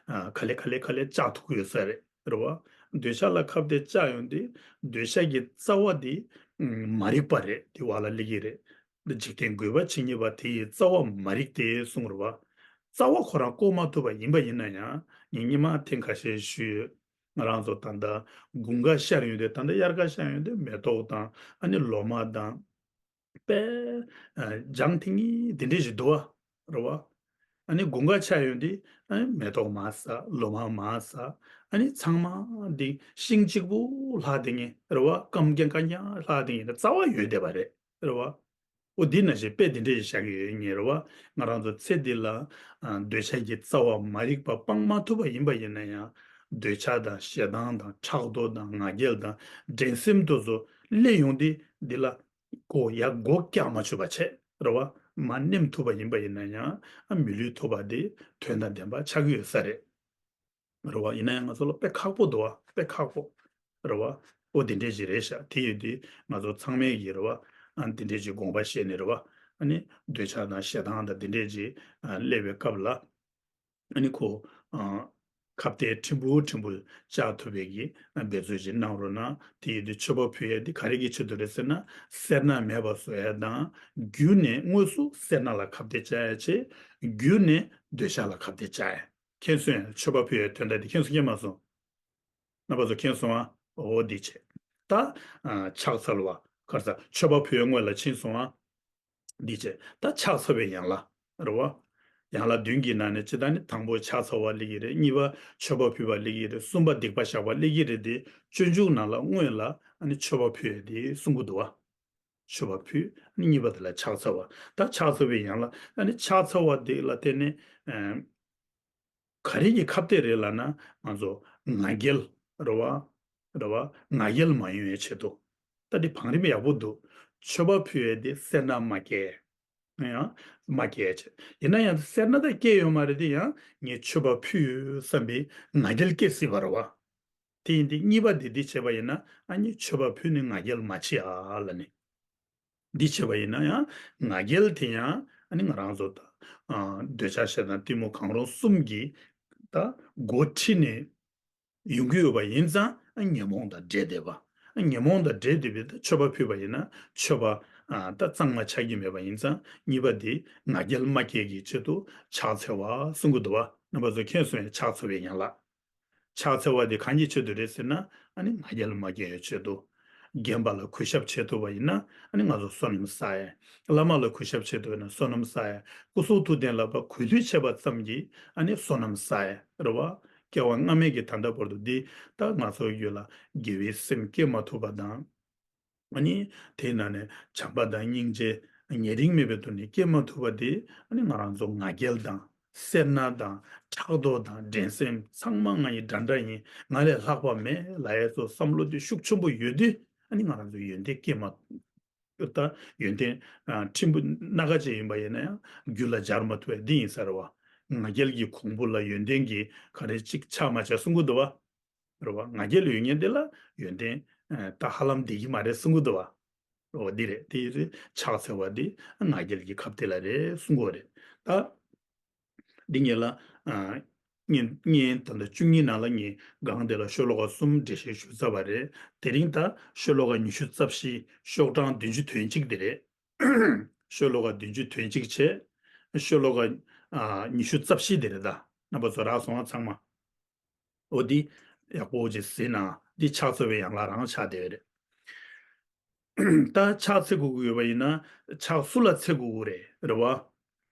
ག་ལེ་ག་ལེ་ག་ལེ་བཅག་ཐུབ་ཀྱི་ཡོད་ས་རེད། རེད་བ། འདོད་ཆགས་ལ་ཁ་གཏད་བཅག་ཡོང་དུས་འདོད་ཆགས་ཀྱི་རྩ་བ་དེ་མ་རིག་པ་རེད། དེ་བར་ལ་སླེབས་ཀྱི་རེད། འདི་འཇིག་རྟེན་རྒུད་པ་ཇི་སྙེད་པ་དེ་ཡི་རྩ་བ་མ་རིག་སྟེ་གསུངས་རེད་བ། རྩ་བ་ཁོ་རང་བཀོག་མ་ཐུབ་པ་ཡིན་པ་ཡིན་ན་ཡང་ངས་སྔོན་མ་ཐེངས་ཁ་ཤས་ཞུས་ཡོད། ང་རང་ཚོ་ད་ལྟ་དགུན་ཁ་ཤར་ཡོང་དུས་ད་ལྟ་དབྱར་ཁ་ཤར་ཡོང་དུས་མེ་ཏོག་དང་ཨ་ནི་ལོ་མ་དང་དཔེ་ལྗང་ཐིང་ངེ་འདི་འདྲས་ཞིག་འདུག་བ། རེད་བ། ཨ་ནི་དགུན་ཁ་ཆགས་ཡོང་དུས་ཨ་ནི་མེ་ཏོག་མར་ཟག་ལོ་མ་མར་ཟག་ཨ་ནི་ཚང་མ་འདི་ཤིང་གཅིག་པུ་ལྷག་བསྡད་ངེས་རེད་བ། སྐམ་རྐྱང་སྐམ་རྐྱང་ལྷག་བསྡད་ངེས་རེད། རྩ་བ་ཡོད་བསྡད་པ་རེད། རེད་བ། འོ་འདི་ནང་བཞིན་དཔེ་འདི་འདྲས་ཞིག་བཞག་གི་ཡོད་ངེས་རེད་བ། ང་རང་ཚོ་ཚེ་འདི་ལ་ཨ་འདོད་ཆགས་ཀྱི་རྩ་བ་མ་རིག་པ་སྤང་མ་ཐུབ་པ་ཡིན་པ་ཡིན་ན་ཡང་འདོད་ཆགས་དང་ཞེ་སྡང་དང་ཕྲག་དོག་དང་ང་རྒྱལ་དང་འགྲན་སེམས་དེ་ཚོ་སླེབས་ཡོང་དུས་འདི་ལ་མགོ་ཡར་མགོ་བཀྱག་མ་ཆོད་པ་བྱས་རེད་བ། མར་ནེམ་ཐུབ་པ་ཡིན་པ་ཡིན་ན་ཡང་ཨ་མི་ལུས་ཐོབ་པ་དེ་དོན་དང་ལྡན་པ་ཆགས་ཀྱི་ཡོད་ས་རེད། རེད་བ། ཡིན་ན་ཡང་ང་ཚོ་ལ་དཔེ་ཁག་པོ་འདུག་བ། དཔེ་ཁག་པོ། རེད་བ། འོ་དེ་འདྲས་ཅིག་རེད་ཤག་དེ་ཡོད་དུས་ང་ཚོ་ཚང་མས་ཀྱི་རེད་བ། ཨ་དེ་འདྲས་ཅིག་དགོངས་པ་བཞེས་ནས་རེད་བ། ཨ་ནི་འདོད་ཆགས་དང་ཞེ་སྡང་དང་དེ་འདྲས་ཅིག་ཨ་སླེབས་པའི་སྐབས་ལ། ཨ་ནི་ཁོ་ཨ་ཁ་གཏད་ཕྲན་བུ་ཕྲན་བུ་བཅག་ཐུབ་པའི་གི་ཨ་འབད་རྩོལ་ཅིག་གནང་རོགས་གནང་། དེ་ཡོད་དུས་མཆོད་པ་ཕུལ་ཡས་དེ་ག་རེ་གི་ཆེད་དུ་རེད་ཟེར་ན་སེར་སྣ་མེད་པ་བཟོ་ཡས་དང་བརྒྱུད་ནས་དངོས་སུ་སེར་སྣ་ལ་ཁ་གཏད་བཅག་ཡས་བྱས། བརྒྱུད་ནས་འདོད་ཆགས་ལ་ཁ་གཏད་བཅག་ཡས། མཁྱེན་སོང་ཡ། མཆོད་པ་ཕུལ་ཡའི་དོན་དག་འདི་མཁྱེན་སོང་མཁྱེན་མ་སོང་། རྣམ་པ་ཚོ་མཁྱེན་སོང་ཨ། འོ་འདི་བྱས། ད་ཨ་ཕྱག་འཚལ་བ་ག་རེ་ཟ་མཆོད་པ་ཕུལ་ཡའི་སྔོན་ལ་ཕྱིན་སོང་ཨ། འདི་བྱས། ད་ཕྱག་འཚལ་བའི་ཡན་ལག་རེད་བ། ཡན་ལག་བདུན་གྱི་ནང་ནས་སྤྱིར་བཏང་ནི་དང་པོ་ཕྱག་འཚལ་བ་སླེབས་ཀྱི་རེད། གཉིས་པ་མཆོད་པ་ཕུལ་བ་སླེབས་ཀྱི་རེད། གསུམ་པ་སྡིག་པ་བཤགས་པ་སླེབས་ཀྱི་རེད་དེ། སྤྱོད་འཇུག་ནང་ལ་སྔོན་ལ་ཨ་ནི་མཆོད་པ་ཕུལ་ཡས་དེ་གསུང་གི་འདུག་བ། མཆོད་པ་ཕུལ། གཉིས་པ་དེ་ལ་ཕྱག་འཚལ་བ། ད་ཕྱག་འཚལ་བའི་ཡན་ལག་ཨ་ནི་ཕྱག་འཚལ་བ་དེ་ལ་བརྟེན་ནས་ཨ་ག་རེ་གི་ཁ་གཏད་རེད་ལབ་ན་ང་ཚོ་ང་རྒྱལ་རེད་བ། རེད་བ། ང་རྒྱལ་མ་ཡོང་བའི་ཆེད་དུ། ད་འདི་བང་རིམ་ཡག་པོ་འདུག་མཆོད་པ་ཕུལ་ཡས་དེ་སེར་སྣ་མ་སྐྱེ། ཡང་མ་སྐྱེ་བྱས། ཡིན་ན་ཡང་སེར་སྣ་ད་སྐྱེ་ཡོད་མ་རེད་དེ་ཡང་ངས་མཆོད་པ་ཕུལ་ཡོད་བསམ་པའི་ང་རྒྱལ་སྐྱེ་སྲིད་པ་རེད་བ། དེ་ཡིན་དུས་གཉིས་པ་དེ་འདི་བྱས་པ་ཡིན་ན་ཨ་ནི་མཆོད་པ་ཕུལ་ནས་ང་རྒྱལ་མ་བྱེད་ཨ་ལབ་ནས། འདི་བྱས་པ་ཡིན་ན་ཡང་ང་རྒྱལ་དེ་ཡང་ཨ་ནི་ང་རང་ཚོ་ད་ཨ་འདོད་ཆགས་ཞེ་སྡང་གཏི་མུག་གང་རུང་གསུམ་གྱིས་ད་འགོ་ཁྲིད་ནས་ཡོང་གི་ཡོད་པ་ཡིན་ཙང་ཨ་ཉོན་མོངས་དང་འདྲེས་བསྡད་པ། ཨ་ཉོན་མོངས་དང་འདྲེས་བསྡད་པའི་ད་མཆོད་པ་ཕུལ་བ་ཡིན་ན་མཆོད་པ་ཨ་ད་གཙང་མ་ཆགས་ཀྱི་མེད་པ་ཡིན་ཙང་གཉིས་པ་དེ་ང་རྒྱལ་མ་སྐྱེ་གི་ཆེད་དུ་ཕྱག་འཚལ་བ་གསུང་གི་འདུག་བ། རྣམ་པ་ཚོ་མཁྱེན་སོང་ཡ། ཕྱག་འཚལ་བའི་ཡན་ལག་ཕྱག་འཚལ་བ་དེ་གང་གི་ཆེད་དུ་རེད་ཟེར་ན་ཨ་ནི་ང་རྒྱལ་མ་སྐྱེ་བའི་ཆེད་དུ། རྒན་པ་ལ་གུས་ཞབས་བྱེད་ཐུབ་པ་ཡིན་ན་ཨ་ནི་ང་ཚོ་བསོད་ནམས་བསགས་ཡས། བླ་མ་ལ་གུས་ཞབས་བྱེད་ཐུབ་པ་ཡིན་ན་བསོད་ནམས་བསགས་ཡས། སྐུ་གསུང་ཐུགས་རྟེན་ལ་ཕར་གུས་འདུད་བྱས་པ་ཙམ་གྱིས་ཨ་ནི་བསོད་ནམས་བསགས་ཡས་རེད་བ། སྐྱེ་བ་སྔ་མའི་གི་ད་ལྟ་བར་དུ་འདི་ད་ང་ཚོའི་རྒྱུད་ལ་དགེ་བའི་སེམས་སྐྱེ་མ་ཐུབ་པ་དང་། ཨ་ནི་དེའི་ནང་ནས་བྱམས་པ་དང་སྙིང་རྗེ་ཉེ་རིང་མེད་པའི་ཐོག་ནས་སྐྱེ་མ་ཐུབ་པ་དེ་ཨ་ནི་ང་རང་ཚོ་ང་རྒྱལ་དང་སེར་སྣ་དང་ཕྲག་དོག་དང་འགྲན་སེམས་ཚང་མ་ང་ཡི་འདྲ་འདྲ་ཡིན། ང་ལས་ལྷག་པ་མེད་ལབ་ཡས་ཚོ་བསམ་བློ་དེ་ཤུགས་ཆེན་པོ་ཡོད་དུས་ཨ་ནི་ང་རང་ཚོ་ཡོན་ཏན་སྐྱེ་མ། ད་ཡོན་ཏན་ཨ་ཕྲན་བུ་སྣ་ཁ་ཅིག་ཡིན་པ་ཡིན་ན་ཡང་རྒྱུད་ལ་སྦྱར་མ་ཐུབ་པ་འདི་ཡིན་ས་རེད་བ། ང་རྒྱལ་གྱི་གོང་བུ་ལ་ཡོན་ཏན་གྱི་ག་རེ་གཅིག་ཆགས་མ་ཆགས་གསུང་གི་འདུག་བ། རེད་བ། ང་རྒྱལ་ཡོད་མཁན་དེ་ལ་ཡོན་ཏན་ཨ་ད་ཧ་ལམ་བསྡད་ཀྱི་མ་རེད་གསུང་གི་འདུག་བ། རེད་བ། འདི་རེད། དེ་ཕྱག་འཚལ་བ་འདི་ང་རྒྱལ་གྱི་ཁབ་དེ་ལ་རེད་གསུང་གི་རེད། ད་འདི་ངེད་ལ་ཨ་ངས་ངས་ད་ལྟ་བཅུ་གཉིས་ནང་ལ་ངས་སྒང་དེ་ལ་ཤོ་ལོ་ཀ་གསུམ་འགྲེལ་བཤད་ཞུས་ཚར་བ་རེད། དེ་རིང་ད་ཤོ་ལོ་ཀ་ཉི་ཤུ་རྩ་བཞི་ཤོག་གྲངས་བདུན་ཅུ་དོན་གཅིག་དེ་རེད། ཤོ་ལོ་ཀ་བདུན་ཅུ་དོན་གཅིག་བྱས། ཤོ་ལོ་ཀ་ཨ་ཉི་ཤུ་རྩ་བཞི་དེ་རེད། ད་རྣམ་པ་ཚོ་རག་སོང་ང་ཚང་མ། འོ་འདི་ཡག་པོ་ཅིག་གཟིགས་ན་འདི་ཕྱག་འཚལ་བའི་ཡན་ལག་རང་ཆགས་བསྡད་ཡོད་རེད། ད་ཕྱག་འཚལ་དགོས་ཀྱི་ཡོད་པ་ཡིན་ན་ཕྱག་སུ་ལ་འཚལ་དགོས་ཀྱི་རེད། རེད་བ།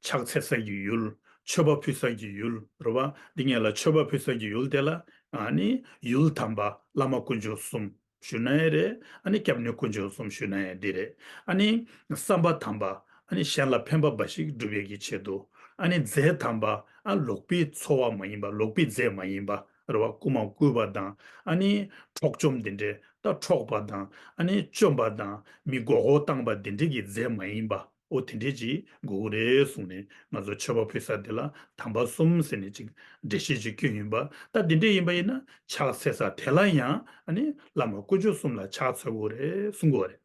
ཕྱག་འཚལ་ས་ཀྱི་ཡུལ། མཆོད་པ་ཕུལ་ས་ཀྱི་ཡུལ། རེད་བ། འདི་ངེད་ལ་མཆོད་པ་ཕུལ་ས་ཀྱི་ཡུལ་དེ་ལ་ཨ་ནི་ཡུལ་དམ་པ་བླ་མ་དཀོན་མཆོག་གསུམ་ཞུ་ན་ཡང་རེད། ཨ་ནི་སྐྱབས་གནས་དཀོན་མཆོག་གསུམ་ཞུ་ན་ཡང་འདི་རེད། ཨ་ནི་བསམ་པ་དམ་པ་ཨ་ནི་གཞན་ལ་ཕན་པ་འབའ་ཞིག་སྒྲུབ་ཡས་ཀྱི་ཆེད་དུ། ཨ་ནི་རྫས་དམ་པ་ཨ་ལོག་པའི་འཚོ་བ་མ་ཡིན་པ་ལོག་པའི་རྫས་མ་ཡིན་པ། རེད་བ། རྐུ་མ་རྐུས་པ་དང་ཨ་ནི་འཕྲོག་བཅོམ་འདི་འདྲའི་ད་འཕྲོག་པ་དང་ཨ་ནི་བཅོམ་པ་དང་མི་མགོ་སྐོར་བཏང་པ་འདི་འདྲའི་གི་རྫས་མ་ཡིན་པ། འོ་དེ་འདྲའི་ཅིག་དགོས་ཀྱི་རེད་གསུངས་ནས་ང་ཚོ་མཆོད་པ་ཕུལ་ས་དེ་ལ་དམ་པ་གསུམ་ཟེར་ནས་ཅིག་འགྲེལ་བཤད་ཅིག་བསྐྱོན་ཡིན་པ། ད་འདི་འདྲ་ཡིན་པ་ཡིན་ན་ཕྱག་འཚལ་ས་དེ་ལ་ཡང་ཨ་ནི་བླ་མ་དཀོན་མཆོག་གསུམ་ལ་ཕྱག་འཚལ་དགོས་རེད་གསུང་གི་ཡོད་རེད།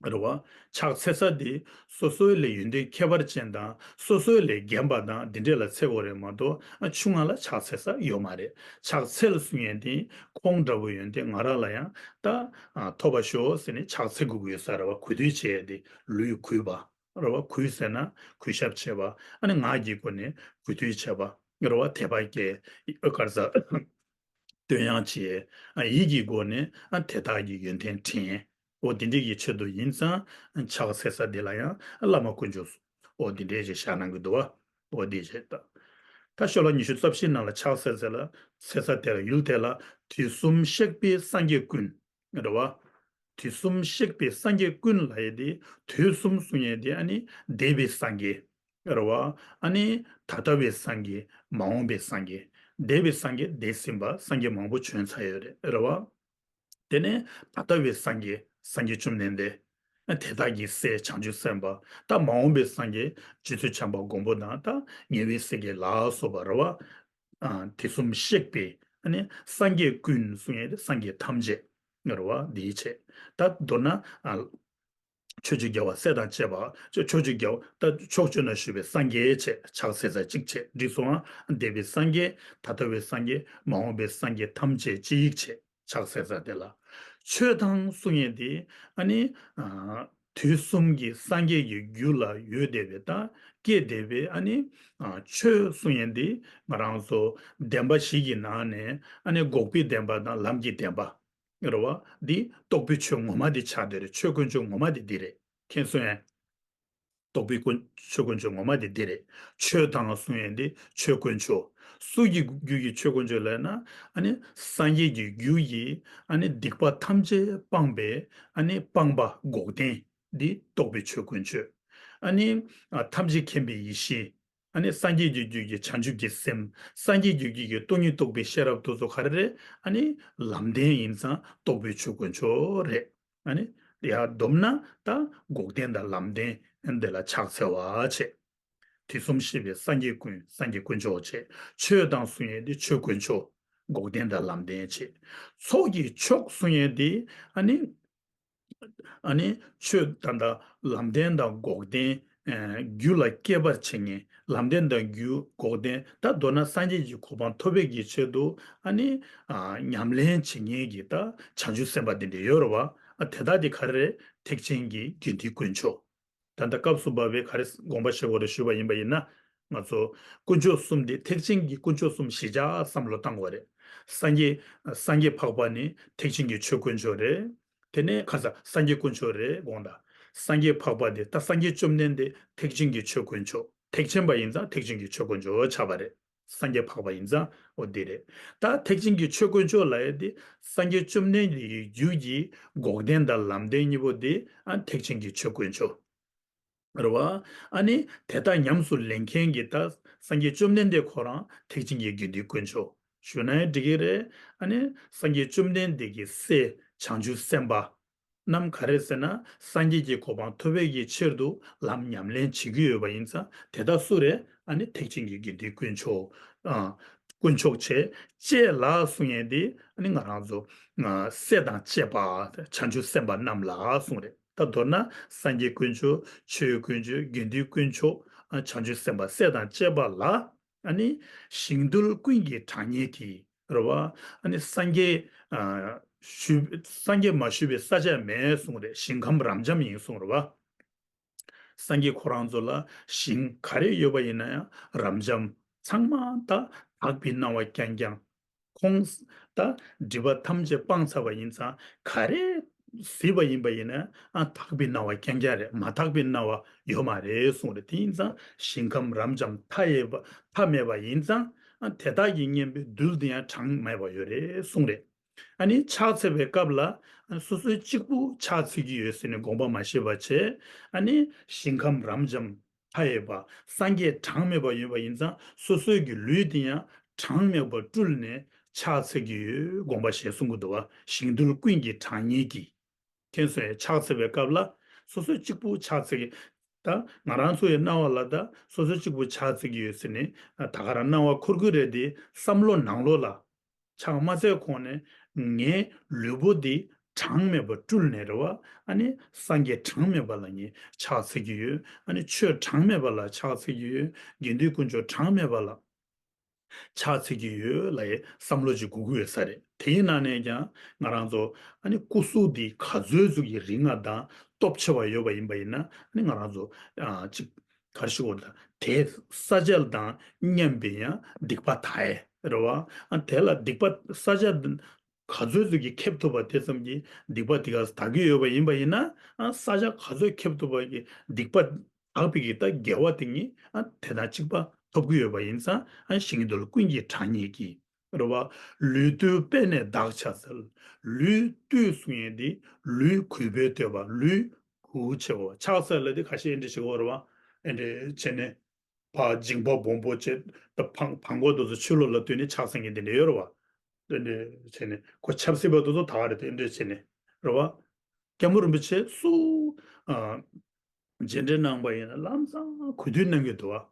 རེད་བ། ཕྱག་འཚལ་ས་དེ་སོ་སོའི་ལས་ཡོན་ཏན་ཁྱད་པར་ཅན་དང་སོ་སོའི་ལས་རྒན་པ་དང་འདི་འདྲས་ལ་འཚལ་དགོས་རེད་མ་གཏོགས་ཨ་ཆུང་ང་ལ་ཕྱག་འཚལ་ས་ཡོད་མ་རེད། ཕྱག་འཚལ་གསུང་ཡས་དེ་ཁོང་འདྲ་བོ་ཡོན་ཏན་ང་རང་ལ་ཡང་ད་ཨ་ཐོབ་པ་ཤོག་ཟེར་ནས་ཕྱག་འཚལ་དགོས་ཀྱི་ཡོད་ས་རེད་བ། གུས་འདུད་བྱས་ཏེ་ལུས་གུས་པ། རེད་བ། གུས་ཟེར་ན་གུས་ཞབས་བྱེད་པ། ཨ་ནི་ངག་གི་སྒོ་ནས་གུས་འདུད་བྱེད་པ། རེད་བ། དད་པ་སྐྱེ། ཨ་ག་རེ་ཟ། བསྟོད་དབྱངས་བྱེད། ཨ་ཡིད་ཀྱི་སྒོ་ནས་ཨ་དེ་དག་གི་ཡོན་ཏན་དྲན། འོ་དེ་འདྲའི་གི་ཆེད་དུ་ཡིན་ཙང་ཕྱག་འཚལ་ས་དེ་ལ་ཡང་བླ་མ་དཀོན་མཆོག་གསུམ། འོ་དེ་འདྲའི་ཞིག་བཞག་གནང་གི་འདུག་བ། འོ་དེ་བྱས་ད། ད་ཤོ་ལོ་ཀ་ཉི་ཤུ་རྩ་བཞི་ནང་ལ་ཕྱག་འཚལ་ས་ལ་འཚལ་ས་དེ་ལ་ཡུལ་དེ་ལ་དུས་གསུམ་གཤེགས་པའི་སངས་རྒྱས་ཀུན། རེད་བ། དུས་གསུམ་གཤེགས་པའི་སངས་རྒྱས་ཀུན་ལབ་ཡས་དེ་དུས་གསུམ་གསུང་ཡས་དེ་ཨ་ནི་འདས་པའི་སངས་རྒྱས། རེད་བ། ཨ་ནི་ད་ལྟ་བའི་སངས་རྒྱས་མ་འོངས་པའི་སངས་རྒྱས། འདས་པའི་སངས་རྒྱས་འདས་ཟིན་པ་སངས་རྒྱས་མང་པོ་བྱོན་ཚར་ཡོད་རེད། རེད་བ། དེ་ནས་ད་ལྟ་བའི་སངས་རྒྱས་སངས་རྒྱས་བཅོམ་ལྡན་འདས། དེ་དག་གི་སྲས་བྱང་ཆུབ་སེམས་དཔའ། ད་མ་འོངས་པའི་སངས་རྒྱས་རྗེ་བཙུན་བྱམས་པ་མགོན་པོ་དང་ད་ཉེ་བའི་སྲས་ཀྱི་ལ་སོགས་པ་རེད་བ། ཨ་དུས་གསུམ་གཤེགས་པའི་ཨ་ནི་སངས་རྒྱས་ཀུན་གསུང་ཡས་དེ་སངས་རྒྱས་ཐམས་ཅད་རེད་བ། འདིའི་ཆེད་ད་མདོར་ན་ཨ། ཕྱོགས་བཅུའི་རྒྱལ་བ་སྲས་དང་བཅས་པ། ཕྱོགས་ཕྱོགས་བཅུའི་རྒྱལ་བ་ད་ཕྱོགས་བཅུ་ན་བཞུགས་པའི་སངས་རྒྱས་བྱས་ཕྱག་འཚལ་ས་གཅིག་བྱས་འགྲིག་སོང་ང་། འདས་པའི་སངས་རྒྱས་ད་ལྟ་བའི་སངས་རྒྱས་མ་འོངས་པའི་སངས་རྒྱས་ཐམས་ཅད་གཅིག་བྱས་ཕྱག་འཚལ་ས་དེ་ལ། ཆོས་དང་གསུང་ཡས་དེ་ཨ་ནི་ཨ་དུས་གསུམ་གྱི་སངས་རྒྱས་ཀྱི་རྒྱུད་ལ་ཡོད་བསྡད་པའི་ད་སྐྱེས་བསྡད་པའི་ཨ་ནི་ཨ་ཆོས་གསུང་ཡས་དེ་ང་རང་ཚོ་བདེན་པ་བཞི་གི་ནང་ནས་ཨ་ནི་འགོག་པའི་བདེན་པ་དང་ལམ་གྱི་བདེན་པ། རེད་བ། འདི་རྟོགས་པའི་ཆོས་ངོ་མ་དེ་ཆགས་བསྡད་རེད། ཆོས་དཀོན་མཆོག་ངོ་མ་དེ་འདི་རེད། མཁྱེན་སོང་ངས། རྟོགས་པའི་དཀོན་ཆོས་དཀོན་མཆོག་ངོ་མ་དེ་འདི་རེད། ཆོས་དང་གསུང་ཡས་འདི་ཆོས་དཀོན་མཆོག་སུ་ཡི་རྒྱུད་ཀྱི་ཆོས་དཀོན་མཆོག་ལབ་ན། ཨ་ནི་སངས་རྒྱས་ཀྱི་རྒྱུད་ཀྱི་ཨ་ནི་སྡིག་པ་ཐམས་ཅད་སྤངས་པའི་ཨ་ནི་སྤངས་པ་འགོག་བདེན་འདི་རྟོགས་པའི་ཆོས་དཀོན་མཆོག་ཨ་ནི་ཨ་ཐམས་ཅད་མཁྱེན་པའི་ཡེ་ཤེས། ཨ་ནི་སངས་རྒྱས་ཀྱི་རྒྱུད་ཀྱི་བྱང་ཆུབ་ཀྱི་སེམས། སངས་རྒྱས་ཀྱི་རྒྱུད་ཀྱི་སྟོང་ཉིད་རྟོགས་པའི་ཤེས་རབ་དེ་ཚོ་ག་རེ་རེད། ཨ་ནི་ལམ་བདེན་ཡིན་ཙང་རྟོགས་པའི་ཆོས་དཀོན་མཆོག་རེད། ཨ་ནི་ཡར་བསྡོམས་ན་ད་འགོག་བདེན་དང་ལམ་བདེན་འདི་ལ་ཕྱག་འཚལ་བ་བྱས། དུས་གསུམ་གཤེགས་པའི་སངས་རྒྱས་ཀུན་སངས་རྒྱས་དཀོན་མཆོག་བྱས། ཆོས་དང་གསུང་ཡས་འདི་ཆོས་དཀོན་མཆོག་འགོག་བདེན་དང་ལམ་བདེན་བྱས། ཚོགས་ཀྱི་མཆོག་གསུང་ཡས་འདི་ཨ་ནི། ཨ་ནི་ཆོས་ད་ལྟ་ལམ་བདེན་དང་འགོག་བདེན། ཨ་རྒྱུད་ལ་སྐྱེད་པར་བྱེད་མཁན་ལམ་བདེན་དང་རྒྱུ་འགོག་བདེན། ད་མདོར་ན་སངས་རྒྱས་ཀྱི་གོ་འཕང་ཐོབ་པའི་གི་ཆེད་དུ་ཨ་ནི་ཨ་ཉམས་ལེན་བྱེད་མཁན་གྱི་ད་བྱང་ཆུབ་སེམས་དཔའ་དེ་འདྲ་ཡོད་རེད་བ། ཨ་དེ་དག་དེ་ག་རེ་རེད། ཐེག་ཆེན་གྱི་དགེ་འདུན་དཀོན་མཆོག་ད་ལྟ་སྐབས་སུ་བབས་པའི་ག་རེ་དགོངས་པ་བཞེས་དགོས་རེད་ཞུས་པ་ཡིན་པ་ཡིན་ན། ང་ཚོ་དཀོན་མཆོག་གསུམ་དེ་ཐེག་ཆེན་གྱི་དཀོན་མཆོག་གསུམ་གཞིར་བཞག་བསམ་བློ་བཏང་དགོས་རེད། སངས་རྒྱས་སངས་རྒྱས་འཕགས་པ་ནི་ཐེག་ཆེན་གྱི་ཆོས་དཀོན་མཆོག་རེད། དེ་ནས་ཁ་ས་སངས་རྒྱས་དཀོན་མཆོག་རེད་དགོངས་དང་། སངས་རྒྱས་འཕགས་པ་དེ་ད་སངས་རྒྱས་བཅོམ་ལྡན་འདས་ཐེག་ཆེན་གྱི་ཆོས་དཀོན་མཆོག་ཐེག་ཆེན་པ་ཡིན་ཙང་ཐེག་ཆེན་གྱི་ཆོས་དཀོན་མཆོག་ཆགས་པ་རེད། སངས་རྒྱས་འཕགས་པ་ཡིན་ཙང་འོ་འདི་རེད། ད་ཐེག་ཆེན་གྱི་ཆོས་དཀོན་མཆོག་ལབ་ཡ་དེ་སངས་རྒྱས་བཅོམ་ལྡན་འདས་ཀྱི་རྒྱུད་ཀྱི་འགོག་བདེན་དང་ལམ་བདེན་གཉིས་པོ་དེ་ཨ་ཐེག་ཆེན་གྱི་ཆོས་དཀོན་མཆོག་རེད་བ། ཨ་ནི་དེ་དག་ཉམས་སུ་ལེན་མཁན་གྱི་ད་སངས་རྒྱས་བཅོམ་ལྡན་འདས་ཁོ་རང་ཐེག་ཆེན་གྱི་དགེ་འདུན་དཀོན་མཆོག་ཞུ་ན་ཡང་འགྲིག་གི་རེད། ཨ་ནི་སངས་རྒྱས་བཅོམ་ལྡན་འདས་ཀྱི་སྲས་བྱང་ཆུབ་སེམས་དཔའ་རྣམས་ག་རེ་ཟེར་ན། སངས་རྒྱས་ཀྱི་གོ་འཕང་ཐོབ་པའི་གི་ཕྱིར་དུ་ལམ་ཉམས་ལེན་བྱེད་ཀྱི་ཡོད་པ་ཡིན་ཙང་དེ་དག་སུ་རེད། ཨ་ནི་ཐེག་ཆེན་གྱི་དགེ་འདུན་དཀོན་མཆོག་ཨ་དཀོན་མཆོག་བྱས། བཅས་ལ་གསུང་ཡས་དེ་ཨ་ནི་ང་རང་ཚོ་ཨ་སྲས་དང་བཅས་པ་བྱང་ཆུབ་སེམས་དཔའ་རྣམས་ལ་གསུང་རེད། ད་མདོར་ན་སངས་རྒྱས་དཀོན་མཆོག་ཆོས་དཀོན་མཆོག་དགེ་འདུན་དཀོན་མཆོག་ཨ་བྱང་ཆུབ་སེམས་དཔའ་སྲས་དང་བཅས་པ་ལ། ཨ་ནི་ཞིང་རྡུལ་ཀུན་གྱི་གྲངས་སྙེད་ཀྱི་རེད་བ། ཨ་ནི་སངས་རྒྱས་ཨ་ཞུ་སངས་རྒྱས་མ་བཞུགས་པའི་ས་ཆ་མེད་གསུངས་རེད། ཞིང་ཁམས་རབ་འབྱམས་ཡིན་གསུངས་རེད་བ། སངས་རྒྱས་ཁོ་རང་ཚོ་ལ་ཞིང་ག་རེ་ཡོད་པ་ཡིན་ན་ཡང་རབ་འབྱམས། ཚང་མ་ད་དག་པའི་སྣང་བ་རྐྱང་རྐྱང་། ཁོང་ད་སྒྲིབ་པ་ཐམས་ཅད་སྤངས་ཚར་བ་ཡིན་ཙང་ག་རེ་གཟིགས་པ་ཡིན་པ་ཡིན་ན་ཨ་དག་པའི་སྣང་བ་རྐྱང་རྐྱང་རེད། མ་དག་པའི་སྣང་བ་ཡོད་མ་རེད་གསུངས་རེད། དེ་ཡིན་ཙང་ཞིང་ཁམས་རབ་འབྱམས་མཐའ་ཡས་པ་མཐའ་མེད་པ་ཡིན་ཙང་ཨ་དེ་དག་གི་མཉམ་པའི་རྡུལ་དེ་ཡང་གྲངས་མེད་པ་ཡོད་རེད་གསུངས་རེད། ཨ་ནི་ཕྱག་འཚལ་བའི་སྐབས་ལ་ཨ་སོ་སོའི་གཅིག་པུ་ཕྱག་འཚལ་གྱི་ཡོད་ཟེར་ནས་དགོངས་པ་མ་བཞེས་པ་བྱས། ཨ་ནི་ཞིང་ཁམས་རབ་འབྱམས་མཐའ་ཡས་པ་སངས་རྒྱས་གྲངས་མེད་པ་ཡོད་པ་ཡིན་ཙང་སོ་སོའི་གི་ལུས་དེ་ཡང་གྲངས་མེད་པ་སྤྲུལ་ནས་ཕྱག་འཚལ་གྱི་ཡོད་དགོངས་པ་བཞེས་གསུང་གི་འདུག་བ། ཞིང་རྡུལ་ཀུན་གྱི་གྲངས་སྙེད་ཀྱི། མཁྱེན་སོང་ངས། ཕྱག་འཚལ་བའི་སྐབས་ལ་སོ་སོའི་གཅིག་པུ་ཕྱག་འཚལ་གྱི། ད་ང་རང་ཚོ་ཡི་སྣང་བ་ལ་ད་སོ་སོའི་གཅིག་པུ་ཕྱག་འཚལ་གྱི་ཡོད་ཟེར་ནས་ད་ག་རང་སྣང་བ་འཁོར་གྱི་རེད་དེ། བསམ་བློ་ནང་ལོགས་ལ་ཕྱག་མ་འཚལ་གོང་ནས་ངའི་ལུས་པོ་འདི་གྲངས་མེད་པ་སྤྲུལ་ནས་རེད་བ། ཨ་ནི་སངས་རྒྱས་གྲངས་མེད་པ་ལ་ངས་ཕྱག་འཚལ་གྱི་ཡོད། ཨ་ནི་ཆོས་གྲངས་མེད་པ་ལ་ཕྱག་འཚལ་གྱི་ཡོད། དགེ་འདུན་དཀོན་མཆོག་གྲངས་མེད་པ་ལ་ཕྱག་འཚལ་གྱི་ཡོད་ལབ་ཡའི་བསམ་བློ་ཅིག་དགོས་ཀྱི་ཡོད་ས་རེད། དེའི་ནང་ནས་ཀྱང་ང་རང་ཚོ་ཨ་ནི་སྐུ་གཟུགས་འདི་ག་ཚོད་ཙམ་གྱི་རིགས་ལྔ་དང་སྟོབས་ཆེ་བ་ཡོད་པ་ཡིན་པ་ཡིན་ན། ཨ་ནི་ང་རང་ཚོ་ཨ་ཅིག་ག་རེ་ཞུ་དགོས་རེད། ད་དེ་ས་ཆ་དང་མཉམ་པའི་ཡང་སྡིག་པ་དག་ཡས་རེད་བ། ཨ་དེ་ལ་སྡིག་པ་ས་ཆ་ག་ཚོད་ཙམ་གྱིས་ཁེབས་ཐུབ་པ་དེ་ཙམ་གྱིས་སྡིག་པ་དེ་ག་དག་གི་ཡོད་པ་ཡིན་པ་ཡིན་ན། ཨ་ས་ཆ་ག་ཚོད་ཁེབས་ཐུབ་པ་གི་སྡིག་པ་དག་པའི་གི་ད་དགེ་བ་དེ་ཉིད་ཨ་དེ་དང་གཅིག་པ་ཐོབ་ཀྱི་ཡོད་པ་ཡིན་ཙང་ཨ་ཞིང་རྡུལ་ཀུན་གྱི་གྲངས་སྙེད་ཀྱི། རེད་བ། ལུས་བཏུད་པས་ནི་བདག་ཕྱག་འཚལ། ལུས་བཏུད་གསུང་ཡས་འདི་ལུས་གུས་པས་བཏུད་པ། ལུས་གུས་ཆེ་བ། ཕྱག་འཚལ་ལ་འདི་ཁ་ཤས་ཨེ་འདྲ་ཞིག་འོ་རེད་བ། ཨེ་འདྲ་བྱས་ནས། ཕར་མཇིང་པ་སྦོམ་པོ་བྱས། ད་བང་བང་གོ་དེ་ཚོ་ཕྱི་ལོགས་ལ་བཏོན་ནས་ཕྱག་འཚལ་མཁན་དེ་འདྲ་ཡོད་རེད་བ། དེ་འདྲ་བྱས་ནས་ཁོ་ཆབ་སྲིད་པ་དེ་ཚོ་ད་ག་རེད། དེ་འདྲ་བྱས་ནས་རེད་བ། སྐྱབས་མགོན་རིན་པོ་ཆེ་སུ་ཨ་རྗེས་དྲན་གནང་པ་ཡིན་ན་ལམ་སང་གུས་འདུད་གནང་གི་འདུག་བ།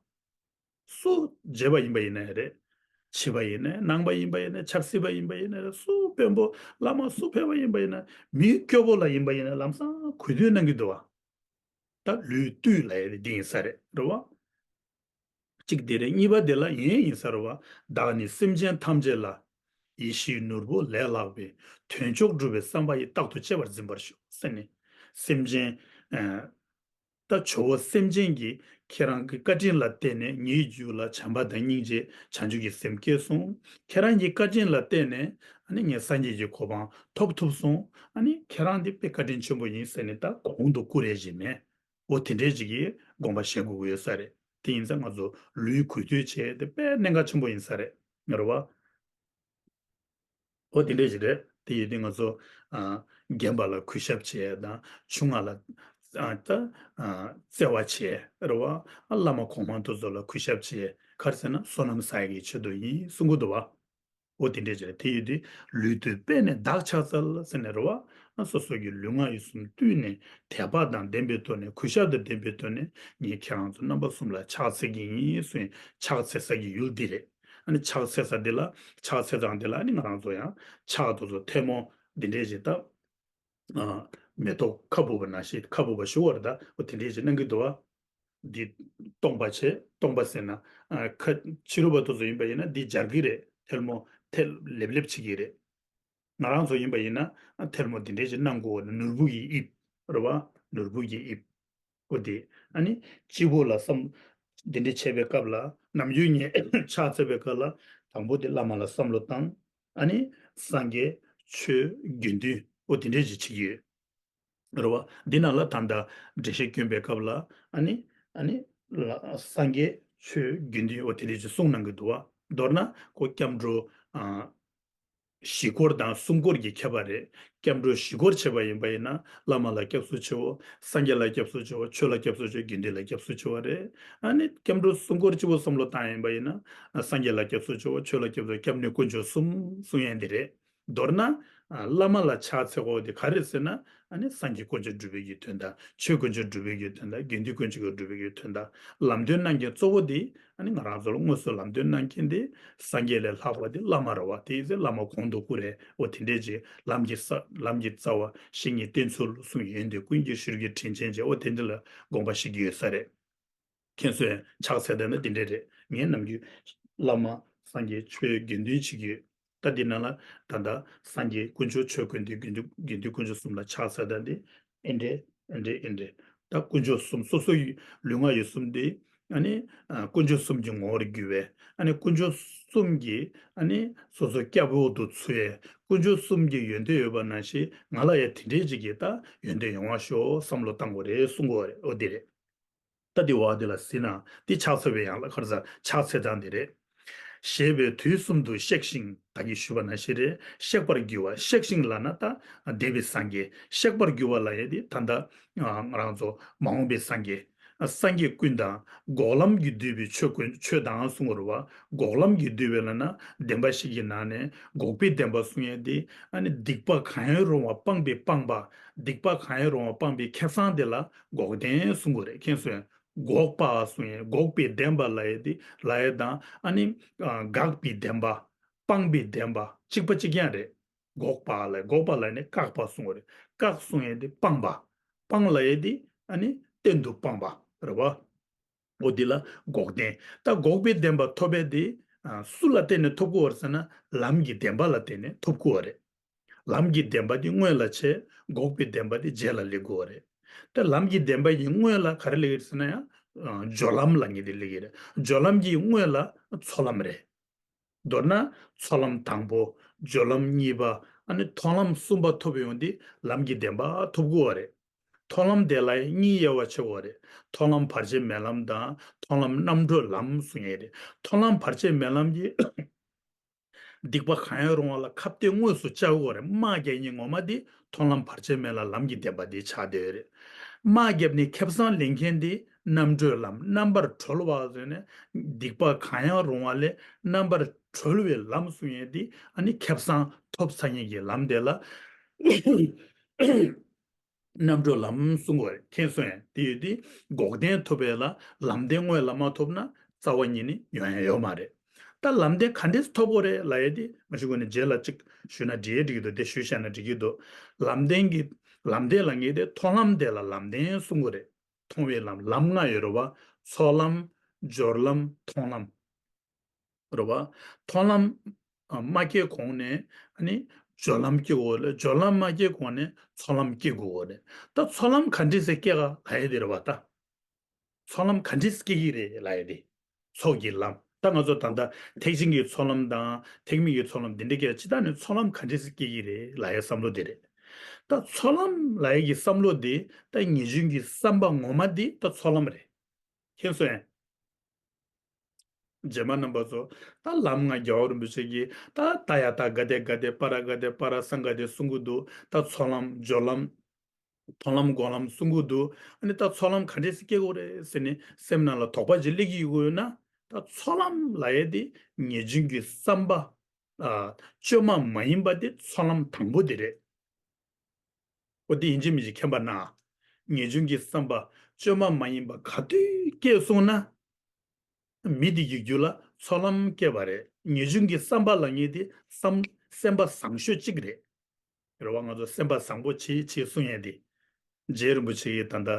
སུ་མཇལ་བ་ཡིན་པ་ཡིན་ན་རེད། ཕྱི་པ་ཡིན་ན་ནང་པ་ཡིན་པ་ཡིན་ན་ཆབ་སྲིད་པ་ཡིན་པ་ཡིན་ན་རེད། སུ་དཔོན་པོ་བླ་མ་སུ་ཕེབས་པ་ཡིན་པ་ཡིན་ན་མི་སྐྱོ་པོ་ལ་ཡིན་པ་ཡིན་ན་ལམ་སང་གུས་འདུད་གནང་གི་འདུག་བ། ད་ལུས་བཏུད་ལབ་ཡས་དེ་འདི་ཡིན་ས་རེད། རེད་བ། གཅིག་དེ་རེད། གཉིས་པ་དེ་ལ་ཡན་ཡིན་ས་རེད་བ། བདག་ནི་སེམས་ཅན་ཐམས་ཅད་ལ། ཡིད་བཞིན་ནོར་བུ་ལས་ལྷག་པའི། དོན་མཆོག་སྒྲུབ་པའི་བསམ་པ་ཡིས། རྟག་ཏུ་གཅེས་པར་འཛིན་པར་ཞུ། ཟེར་ནས་སེམས་ཅན་ཨ་ད་ཇོ་བོ་སེམས་ཅན་གྱིས་ཁྱེད་རང་གི་བཀའ་དྲིན་ལ་བརྟེན་ནས་ངའི་རྒྱུད་ལ་བྱམས་པ་དང་སྙིང་རྗེ་བྱང་ཆུབ་ཀྱི་སེམས་སྐྱེས་སོང་། ཁྱེད་རང་གི་བཀའ་དྲིན་ལ་བརྟེན་ནས་ཨ་ནི་ངས་སངས་རྒྱས་ཀྱི་གོ་འཕང་ཐོབ་ཐུབ་སོང་། ཨ་ནི་ཁྱེད་རང་འདི་དཔེ་བཀའ་དྲིན་ཆེན་པོ་ཡིན་ཟེར་ནས་ད་གོང་དུ་བཀུར་རེ་བཞིན་མེད། འོ་དེ་འདྲས་ཅིག་གིས་དགོངས་པ་བཞེས་དགོས་ཀྱི་ཡོད་ས་རེད། དེ་ཡིན་ཙང་ང་ཚོ་ལུས་གུས་འདུད་བྱས་དེ་དཔེ་གནད་འགག་ཆེན་པོ་ཡིན་ས་རེད། རེད་བ། འོ་དེ་འདྲས་ཅིག་རེད། དེ་ཡིན་དུས་ང་ཚོ་ཨ་རྒན་པ་ལ་གུས་ཞབས་བྱས་དང་ཆུང་ང་ལ་ཨ་ད་ཨ་བརྩེ་བ་བྱས། རེད་བ། ཨ་བླ་མ་གོང་མ་དེ་ཚོ་ལ་གུས་ཞབས་བྱས། ག་རེ་ཟེར་ན་བསོད་ནམས་བསགས་ཡག་གི་ཆེད་དུ་ཡིན་གསུང་གི་འདུག་བ། འོ་དེ་འདྲས་ཅིག་རེད། དེ་ཡིན་དུས་ལུས་བཏུད་པས་ནི་བདག་ཕྱག་འཚལ་ཟེར་ནས་རེད་བ། སོ་སོ་གི་ལུས་ངག་ཡིད་གསུམ་བཏུད་ནས་དད་པ་དང་ལྡན་པའི་ཐོག་ནས་གུས་ཞབས་དང་ལྡན་པའི་ཐོག་ནས་ངས་ཁྱེད་རང་ཚོ་རྣམ་པ་གསུམ་ལ་ཕྱག་འཚལ་གྱི་ཡིན་གསུངས། ཕྱག་འཚལ་ས་གི་ཡུལ་འདི་རེད། ཨ་ནི་ཕྱག་འཚལ་ས་འདི་ལ་ཕྱག་འཚལ་སྟངས་འདི་ལ་ཨ་ནི་ང་རང་ཚོ་ཡང་ཕྱག་དེ་ཚོ་ཐལ་མོ་འདི་འདྲས་ཅིག་ད། ཨ་མེ་ཏོག་ཁ་སྦུབ་པ་ནང་བཞིན་ཁ་སྦུབ་པ་ཞུ་བར་ད་འོ་དེ་འདྲས་ཅིག་གནང་གི་འདུག་བ། འདི་སྟོང་པ་བྱས། སྟོང་པ་ཟེར་ན་ཨ་ཁ་ཕྱི་རོལ་པ་དེ་ཚོ་ཡིན་པ་ཡིན་ན་འདི་འབྱར་གི་རེད། ཐལ་མོ་ཐལ་ལེབ་ལེབ་བྱེད་ཀྱི་རེད། ང་རང་ཚོ་ཡིན་པ་ཡིན་ན་ཨ་ཐལ་མོ་འདི་འདྲས་ཅིག་གནང་དགོས། ནོར་བུ་ཡི་དབྱིབས་རེད་བ། ནོར་བུ་ཡི་དབྱིབས། འོ་དེ་ཨ་ནི་སྤྱི་བོ་ལ་བསམ། འདི་འདྲས་བྱེད་པའི་སྐབས་ལ་ནམ་རྒྱུན་ངས་ཕྱག་འཚལ་བའི་སྐབས་ལ་དང་པོ་དེ་བླ་མ་ལ་བསམ་བློ་བཏང་། ཨ་ནི་སངས་རྒྱས་ཆོས་དགེ་འདུན་འོ་དེ་འདྲས་ཅིག་བྱེད་ཀྱི་ཡོད། རེད་བ། འདི་ནང་ལ་ད་ལྟ་འགྲེལ་བཤད་བསྐྱོན་པའི་སྐབས་ལ་ཨ་ནི་ཨ་ནི་ལ་སངས་རྒྱས་ཆོས་དགེ་འདུན་འོ་དེ་འདྲས་ཅིག་གསུངས་གནང་གི་འདུག་བ། མདོར་ན་ཁོ་སྐྱབས་འགྲོ་ཨ་བཞི་སྐོར་དང་གསུམ་སྐོར་གྱི་ཁྱད་པར་རེད། སྐྱབས་འགྲོ་བཞི་སྐོར་བྱས་པ་ཡིན་པ་ཡིན་ན། བླ་མ་ལ་སྐྱབས་སུ་མཆིའོ། སངས་རྒྱས་ལ་སྐྱབས་སུ་མཆིའོ། ཆོས་ལ་སྐྱབས་སུ་མཆིའོ། དགེ་འདུན་ལ་སྐྱབས་སུ་མཆི་བ་རེད། ཨ་ནི་སྐྱབས་འགྲོ་གསུམ་སྐོར་སྤྱི་བོ་བསམ་བློ་བཏང་ཡིན་པ་ཡིན་ན། སངས་རྒྱས་ལ་སྐྱབས་སུ་མཆིའོ། ཆོས་ལ་སྐྱབས་སུ། སྐྱབས་གནས་དཀོན་མཆོག་གསུམ་གསུང་ཡས་འདི་རེད། མདོར་ན། ཨ། བླ་མ་ལ་ཕྱག་འཚལ་དགོས་དེ་ག་རེ་ཟེར་ན། ཨ་ནི་སངས་རྒྱས་དཀོན་མཆོག་སྒྲུབ་པའི་གི་དོན་དག། ཆོས་དཀོན་མཆོག་སྒྲུབ་པའི་གི་དོན་དག། དགེ་འདུན་དཀོན་མཆོག་གི་སྒྲུབ་པའི་གི་དོན་དག། ལམ་སྟོན་གནང་མཁན་གཙོ་བོ་དེ། ཨ་ནི་ང་རང་ཚོ་ལ་དངོས་སུ་ལམ་སྟོན་གནང་མཁན་དེ། སངས་རྒྱས་ལས་ལྷག་པ་དེ་བླ་མ་རེད་བ། དེ་ཡིན་ཚེ་བླ་མ་གོང་དུ་བཀུར་རེད། འོ་དེ་འདྲས་ཅིག། ལམ་གྱི་ས། ལམ་གྱི་རྩ་བ། བཤེས་གཉེན་བསྟེན་ཚུལ། གསུང་ཡོན་ཏན་ཀུན་གྱི་ཞུ་རྒྱུའི་དྲིན་ཅན་ཅིག། འོ་དེ་འདྲ་ལ་དགོངས་པ་བཞེས་ཀྱི་ཡོད་ས་རེད། མཁྱེན་སོང་། ཕྱག་འཚལ་ད་ནི་འདི་འདྲས་རེད། ངས་ནམ་རྒྱུན་བླ་མ་སངས་རྒྱས་ཆོས་དགེ་འདུན་བྱེད་ཀྱི་ཡོད། ད་འདི་ནང་ལ་ད་ལྟ་སངས་རྒྱས་དཀོན་མཆོག་ཆོས་དགེ་འདུན། དགེ་འདུན། དགེ་འདུན་དཀོན་མཆོག་གསུམ་ལ་ཕྱག་འཚལ་ད་འདི་ཨེ་འདྲས་ཨེ་འདྲས་ཨེ་འདྲས། ད་དཀོན་མཆོག་གསུམ། སོ་སོའི་ལུས་ངག་ཡིད་གསུམ་འདི། ཨ་ནི་ཨ། དཀོན་མཆོག་གསུམ་གྱི་ངོ་བོར་གྱུར་བས། ཨ་ནི་དཀོན་མཆོག་གསུམ་གྱི། ཨ་ནི་སོ་སོ་སྐྱབས་འོག་ཏུ་ཚུད་ཡས། དཀོན་མཆོག་གསུམ་གྱི་ཡོན་ཏན་ཡོད་པ་ནང་བཞིན་ང་ལ་ཡང་དེ་འདྲས་ཅིག་གི་ད་ཡོན་ཏན་ཡོང་བ་ཤོག་བསམ་བློ་བཏང་དགོས་རེད་གསུང་གི་ཡོད་རེད། འོ་འདི་རེད། ད་འདི་བ་འདི་ལ་གཟིགས་ན་འདི་ཕྱག་འཚལ་བའི། ཡང་ལ་ཁར་ས་ཕྱག་འཚལ་སྟངས་འདི་རེད། བཞེས་པའི་དུས་གསུམ་དུ་གཤེགས་ཤིང་། ད་གིན་ཞུས་པ་ནང་བཞིན་རེད། གཤེགས་པར་འགྱུར་བ། གཤེགས་ཤིང་ལབ་ན་ད་འདས་པའི་སངས་རྒྱས། གཤེགས་པར་འགྱུར་བ་ལབ་ཡས་འདི་ད་ལྟ་ང་རང་ཚོ་མ་འོངས་པའི་སངས་རྒྱས། སངས་རྒྱས་ཀུན་དང་འགོག་ལམ་གྱིས་བསྡུས་པའི་ཆོས་ཀུན། ཆོས་དང་གསུང་བ་རེད་བ། འགོག་ལམ་གྱིས་བསྡུས་པའི་ལབ་ན་བདེན་པ་བཞི་གི་ནང་ནས་འགོག་པའི་བདེན་པ་གསུང་ཡས་འདི། ཨ་ནི་སྡིག་པ་གང་ཡང་རུང་བ་སྤངས་པའི་སྤངས་པ། སྡིག་པ་གང་ཡང་རུང་བ་སྤངས་པའི་ཁེ་བཟང་དེ་ལ་འགོག་བདེན་གསུང་གི་རེད། མཁྱེན་སོང་། འགོག་པ་གསུང་ཡས། འགོག་པའི་བདེན་པ་ལབ་ཡས་དེ། ལབ་ཡས་དང་། ཨ་ནི་ཨ། འགག་པའི་བདེན་པ། སྤངས་པའི་བདེན་པ་གཅིག་པ་གཅིག་རྐྱང་རེད། འགོག་པ་ལབ། འགོག་པ་ལབ་ནས་བཀག་པ་གསུང་གི་རེད། བཀག་གསུང་ཡས་དེ་སྤངས་པ། སྤངས་ལབ་ཡས་དེ། ཨ་ནི་གཏན་དུ་སྤངས་པ་རེད་བ། འོ་འདི་ལ་འགོག་བདེན། ད་འགོག་པའི་བདེན་པ་ཐོབ་པ་དེ། ཨ། སུ་ལ་བརྟེན་ནས་ཐོབ་དགོས་པ་རེད་ཟེར་ན། ལམ་གྱི་བདེན་པ་ལ་བརྟེན་ནས་ཐོབ་དགོས་པ་རེད། ལམ་གྱི་བདེན་པ་དེ་སྔོན་ལ་བྱས། འགོག་པའི་བདེན་པ་དེ་རྗེས་ལ་སླེབས་དགོས་པ་རེད། ད་ལམ་གྱི་བདེན་པ་ཡི་སྔོན་ལ་ག་རེ་སླེབས་ཀྱི་རེད་ཟེར་ན། ཡང་སྦྱོར་ལམ་ལབ་མཁན་དེ་སླེབས་ཀྱི་རེད། སྦྱོར་ལམ་གྱི་སྔོན་ལ་ཚོགས་ལམ་རེད། མདོར་ན་ཚོགས་ལམ་དང་པོ། སྦྱོར་ལམ་གཉིས་པ། ཨ་ནི་མཐོང་ལམ་གསུམ་པ་ཐོབ་ཡོང་དུས་ལམ་གྱི་བདེན་པ་ཐོབ་དགོས་པ་རེད། མཐོང་ལམ་དེ་ལ་གཉིས་དབྱེ་བ་ཕྱེ་དགོས་པ་རེད། མཐོང་ལམ་བར་ཆད་མེད་ལམ་དང་མཐོང་ལམ་རྣམ་གྲོལ་ལམ་གསུང་ཡས་རེད། མཐོང་ལམ་བར་ཆད་མེད་ལམ་གྱི། སྡིག་པ་གང་ཡང་རུང་བ་ལ་ཁ་གཏད་དངོས་སུ་བཅའ་དགོས་པ་རེད། དམག་རྒྱག་མཁན་ངོ་མ་དེ་མཐོང་ལམ་བར་ཆད་མེད་ལམ་གྱི་བདེན་པ་དེ་ཆགས་བསྡད་ཡོད་རེད། དམག་རྒྱབ་ནས་ཁེ་བཟང་ལེན་མཁན་དེ་རྣམ་གྲོལ་ལམ། རྣམ་པར་གྲོལ་བ་ཟེར་ནས་སྡིག་པ་གང་ཡང་རུང་བ་ལས་རྣམ་པར་གྲོལ་བའི་ལམ་གསུང་ཡས་དེ། ཨ་ནི་ཁེ་བཟང་ཐོབ་ཚར་མཁན་གྱི་ལམ་དེ་ལ་རྣམ་གྲོལ་ལམ་གསུང་གི་རེད། མཁྱེན་སོང་། ཡང་དེ་ཡོད་དུས་འགོག་བདེན་ཐོབ་པ་ལ་ལམ་བདེན་སྔོན་ལ་མ་ཐོབ་ན་རྩ་བ་ཉིད་ནས་ཡོང་ཡ་ཡོད་མ་རེད། ད་ལམ་བདེན་ག་འདྲས་ཐོབ་དགོས་རེད་ལབ་ཡས་དེ་མ་ཞུ་གོང་ནས་རྗེས་ལ་གཅིག་ཞུས་ན་འགྲིག་ཡས་འགྲིག་གི་འདུག་དེ་ཞུས་བཞག་ན་འགྲིག་གི་འདུག་ལམ་བདེན་གྱི། ལམ་བདེན་ལབ་མཁན་དེ་མཐོང་ལམ་དེ་ལ་ལམ་བདེན་གསུང་གི་རེད། མཐོང་བའི་ལམ། ལམ་ལྔ་ཡོད་རེད་བ། ཚོགས་ལམ། སྦྱོར་ལམ། མཐོང་ལམ། རེད་བ། མཐོང་ལམ་ཨ་མ་སྐྱེས་གོང་ནས། ཨ་ནི་སྦྱོར་ལམ་སྐྱེ་དགོས་རེད། སྦྱོར་ལམ་མ་སྐྱེས་གོང་ནས་ཚོགས་ལམ་སྐྱེ་དགོས་རེད། ད་ཚོགས་ལམ་ག་འདྲས་སེ་སྐྱེ་ག་ལབ་ཡས་དེ་རེད་བ། ད་ཚོགས་ལམ་ག་འདྲས་སེ་སྐྱེ་གི་རེད་ལབ་ཡས་དེ། ཚོགས་ཀྱི་ལམ། ད་ང་ཚོ་ད་ལྟ་ཐེག་ཆེན་གྱི་ཚོགས་ལམ་དང་ཐེག་དམན་གྱི་ཚོགས་ལམ་འདི་འདྲ་སྐྱེ་ཡ་ཅི། ད་ནི་ཚོགས་ལམ་ག་འདྲས་སེ་སྐྱེ་གི་རེད་ལབ་ཡས་བསམ་བློ་དེ་རེད། ད་ཚོགས་ལམ་ལབ་ཡས་ཀྱི་བསམ་བློ་དེ། ད་ངེས་འབྱུང་གི་བསམ་པ་ངོ་མ་དེ་ད་ཚོགས་ལམ་རེད། མཁྱེན་སོང་། ཡང་རྗེས་མ་རྣམ་པ་ཚོ། ད་ལམ་ལྔ་རྒྱལ་བ་རིན་པོ་ཆེ་གིས་ད་ད་ཡ་ད་ག་དེ་ག་དེ་པ་ར་ག་དེ་པ་ར་སཾ་ག་དེ་གསུང་གི་འདུག་ད་ཚོགས་ལམ། སྦྱོར་ལམ། མཐོང་ལམ། སྒོམ་ལམ་གསུང་གི་འདུག་ཨ་ནི་ད་ཚོགས་ལམ་ག་འདྲས་སེ་སྐྱེ་དགོས་རེད་ཟེར་ནས་སེམས་ནང་ལ་དོགས་པ་ཅིག་སླེབས་ཀྱི་ཡོད་ན། ད་ཚོགས་ལམ་ལབ་ཡས་དེ་ངེས་འབྱུང་གི་བསམ་པ། ཨ། བཅོས་མ་མ་ཡིན་པ་དེ་ཚོགས་ལམ་དང་པོ་དེ་རེད། འོ་དེ་ཡིན་གཅིག་མིན་གཅིག་མཁྱེན་པ་ན། ངེས་འབྱུང་གི་བསམ་པ་བཅོས་མ་མ་ཡིན་པ་ག་དུས་སྐྱེས་སོང་ན། མི་དེ་གི་རྒྱུད་ལ་ཚོགས་ལམ་སྐྱེས་པ་རེད། ངེས་འབྱུང་གི་བསམ་པ་ལབ་མཁན་དེ་བསམ། སེམས་པ་བཟང་ཤོས་གཅིག་རེད། རེད་བ། ང་ཚོ་སེམས་པ་བཟང་པོ་བྱེད་བྱེད་གསུང་ཡས་དེ། རྗེ་རིན་པོ་ཆེ་གིས་ད་ལྟ་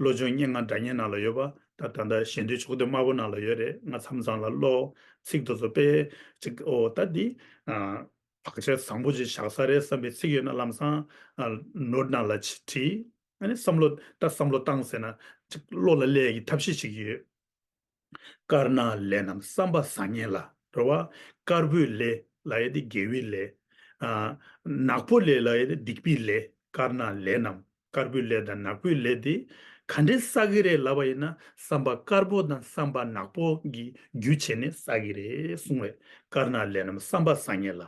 བློ་སྦྱོང་སྙན་ངག་སྒྲ་སྙན་ནང་ལ་ཡོད་པ། ད་ད་ལྟ་ཞལ་འདོན་ཕྱོགས་སྡེ་དམར་པོ་ནང་ལ་ཡོད་རེད། ང་མཚམས་མཚམས་ལ་ཀློག་ཚིག་དེ་ཚོ་དཔེ་ཅིག་འོ་ད་འདི། ཨ། བག་ཆགས་བཟང་པོ་ཅིག་བཞག་ས་རེད་བསམ་པའི་ཚིག་ཡོད་ན་ལམ་སང་། ཨ། ནོར་ནང་ལ་བྲིས། ཨ་ནི་བསམ་བློ། ད་བསམ་བློ་བཏང་ཟེར་ན་ཅིག་བློ་ལ་སླེབས་ཡས་ཀྱི་ཐབས་ཤེས་ཅིག་ཡོད། དཀར་ནག་ལས་རྣམས་བསམ་པ་བཟང་ངན་ལ། རེད་བ། དཀར་པོའི་ལས་ལབ་ཡས་དེ་དགེ་བའི་ལས། ཨ། ནག་པོ་ལས་ལབ་ཡས་དེ་སྡིག་པའི་ལས། དཀར་ནག་ལས་རྣམས། དཀར་པོའི་ལས་དང་ནག་པོའི་ལས་དེ་ ག་འདྲས་བསགས་ཀྱི་རེད་ལབ་པ་ཡིན་ན། བསམ་པ་དཀར་པོ་དང་བསམ་པ་ནག་པོ་གི་རྒྱུ་བྱས་ནས་བསགས་ཀྱི་རེད་གསུངས་པས། དཀར་ནག་ལས་རྣམས་བསམ་པ་བཟང་ངན་ལ།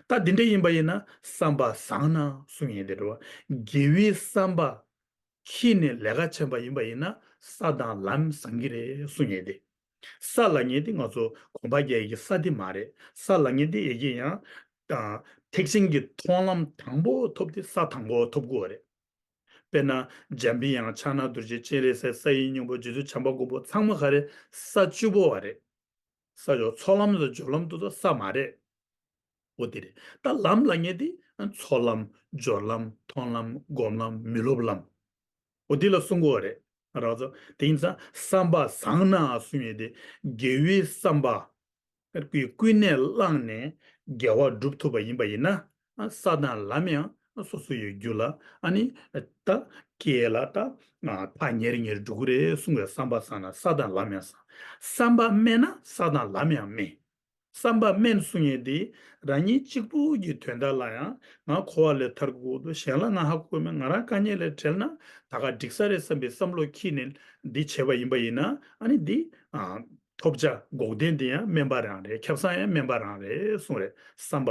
ད་འདི་འདྲ་ཡིན་པ་ཡིན་ན་བསམ་པ་བཟང་ན་གསུང་ཡས་དེ་རེད་བ། དགེ་བའི་བསམ་པ་འཁྱེར་ནས་ལས་ཀ་བྱས་པ་ཡིན་པ་ཡིན་ན་ས་དང་ལམ་བཟང་གི་རེད་གསུང་ཡས་དེ། ས་ལབ་མཁན་དེ་ང་ཚོ་གོམ་པ་རྒྱག་ཡས་ཀྱི་ས་དེ་མ་རེད། ས་ལབ་མཁན་དེ་ཡ་གི་ཡང་། ཨ། ཐེག་ཆེན་གྱི་མཐོང་ལམ་དང་པོ་ཐོབ་དེ་ས་དང་པོ་ཐོབ་དགོས་པ་རེད། དཔེར་ན་འཇམ་པའི་དབྱངས་ཕྱག་ན་རྡོ་རྗེ་སྤྱན་རས་གཟིགས་ས་ཡི་སྙིང་པོ་རྗེ་བཙུན་བྱམས་པ་མགོན་པོ་ཚང་མ་ག་རེ་ས་བཅུ་པོ་བ་རེད། ས་བཅུ་ཚོགས་ལམ་དང་སྦྱོར་ལམ་དུ་ད་ས་མ་རེད། འོ་དེ་རེད། ད་ལམ་ལབ་མཁན་དེ་ཚོགས་ལམ་སྦྱོར་ལམ་མཐོང་ལམ་སྒོམ་ལམ་མི་སློབ་ལམ། འོ་དེ་ལ་གསུང་གི་ཡོད་རེད། ར་ཚོ་དེ་ཡིན་ཙང་བསམ་པ་བཟང་ན་གསུང་ཡས་དེ། དགེ་བའི་བསམ་པ་ཀུན་ནས་བསླངས་ནས་དགེ་བ་སྒྲུབ་ཐུབ་པ་ཡིན་པ་ཡིན་ན། ས་དང་ལམ་ཡང་སོ་སོ་ཡི་རྒྱུད་ལ་ཨ་ནི་ད་སྐྱེ་ལ་ད་ཐག་ཉེར་ཉེར་འགྲོ་གི་རེད་གསུང་བའི་བསམ་པ་བཟང་ན་ས་དང་ལམ་ཡང་བཟང་། བསམ་པ་དམན་ན་ས་དང་ལམ་ཡང་དམན། བསམ་པ་དམན་གསུང་ཡས་དེ་རང་ཉིད་གཅིག་པུ་གི་དོན་དག་ལ་ཡང་ང་འཁོར་བ་ལས་ཐར་དགོས་འདུག་གཞན་ལ་ང་ཧ་གོ་མེད། ང་རང་དཀའ་ངལ་ལས་བྲལ་ན་ད་ག་འགྲིག་ས་རེད་བསམ་པའི་བསམ་བློ་འཁྱེར་ནས་འདི་བྱས་པ་ཡིན་པ་ཡིན་ན། ཨ་ནི་འདི་ཨ། ཐོབ་བྱ་འགོག་བདེན་དེ་ཡང་དམན་པ་རང་རེད། ཁྱབ་བསམ་ཡང་དམན་པ་རང་རེད་གསུངས་རེད། བསམ་པ་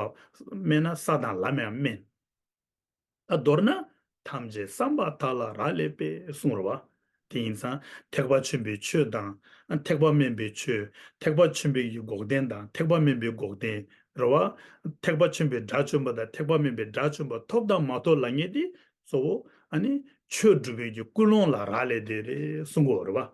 དམན་ན་ས་དང་ལམ་ཡང་དམན། ད་མདོར་ན་ཐམས་ཅད་བསམ་པ་དག་ལ་རག་ལས་པས་གསུངས་རེད་བ། དེ་ཡིན་ཙང་ཐེག་པ་ཆེན་པོའི་ཆོས་དང་ཐེག་པ་དམན་པའི་ཆོས། ཐེག་པ་ཆེན་པོའི་གི་འགོག་བདེན་དང་ཐེག་པ་དམན་པའི་འགོག་བདེན་རེད་བ། ཐེག་པ་ཆེན་པོའི་དགྲ་བཅོམ་པ་དང་ཐེག་པ་དམན་པའི་དགྲ་བཅོམ་པ་ཐོབ་དང་མ་ཐོབ་ལབ་མཁན་དེ་གཙོ་བོ་ཨ་ནི་ཆོས་སྒྲུབ་པའི་གི་ཀུན་སློང་ལ་རག་ལས་དེ་རེད་གསུང་གི་ཡོད་རེད་བ།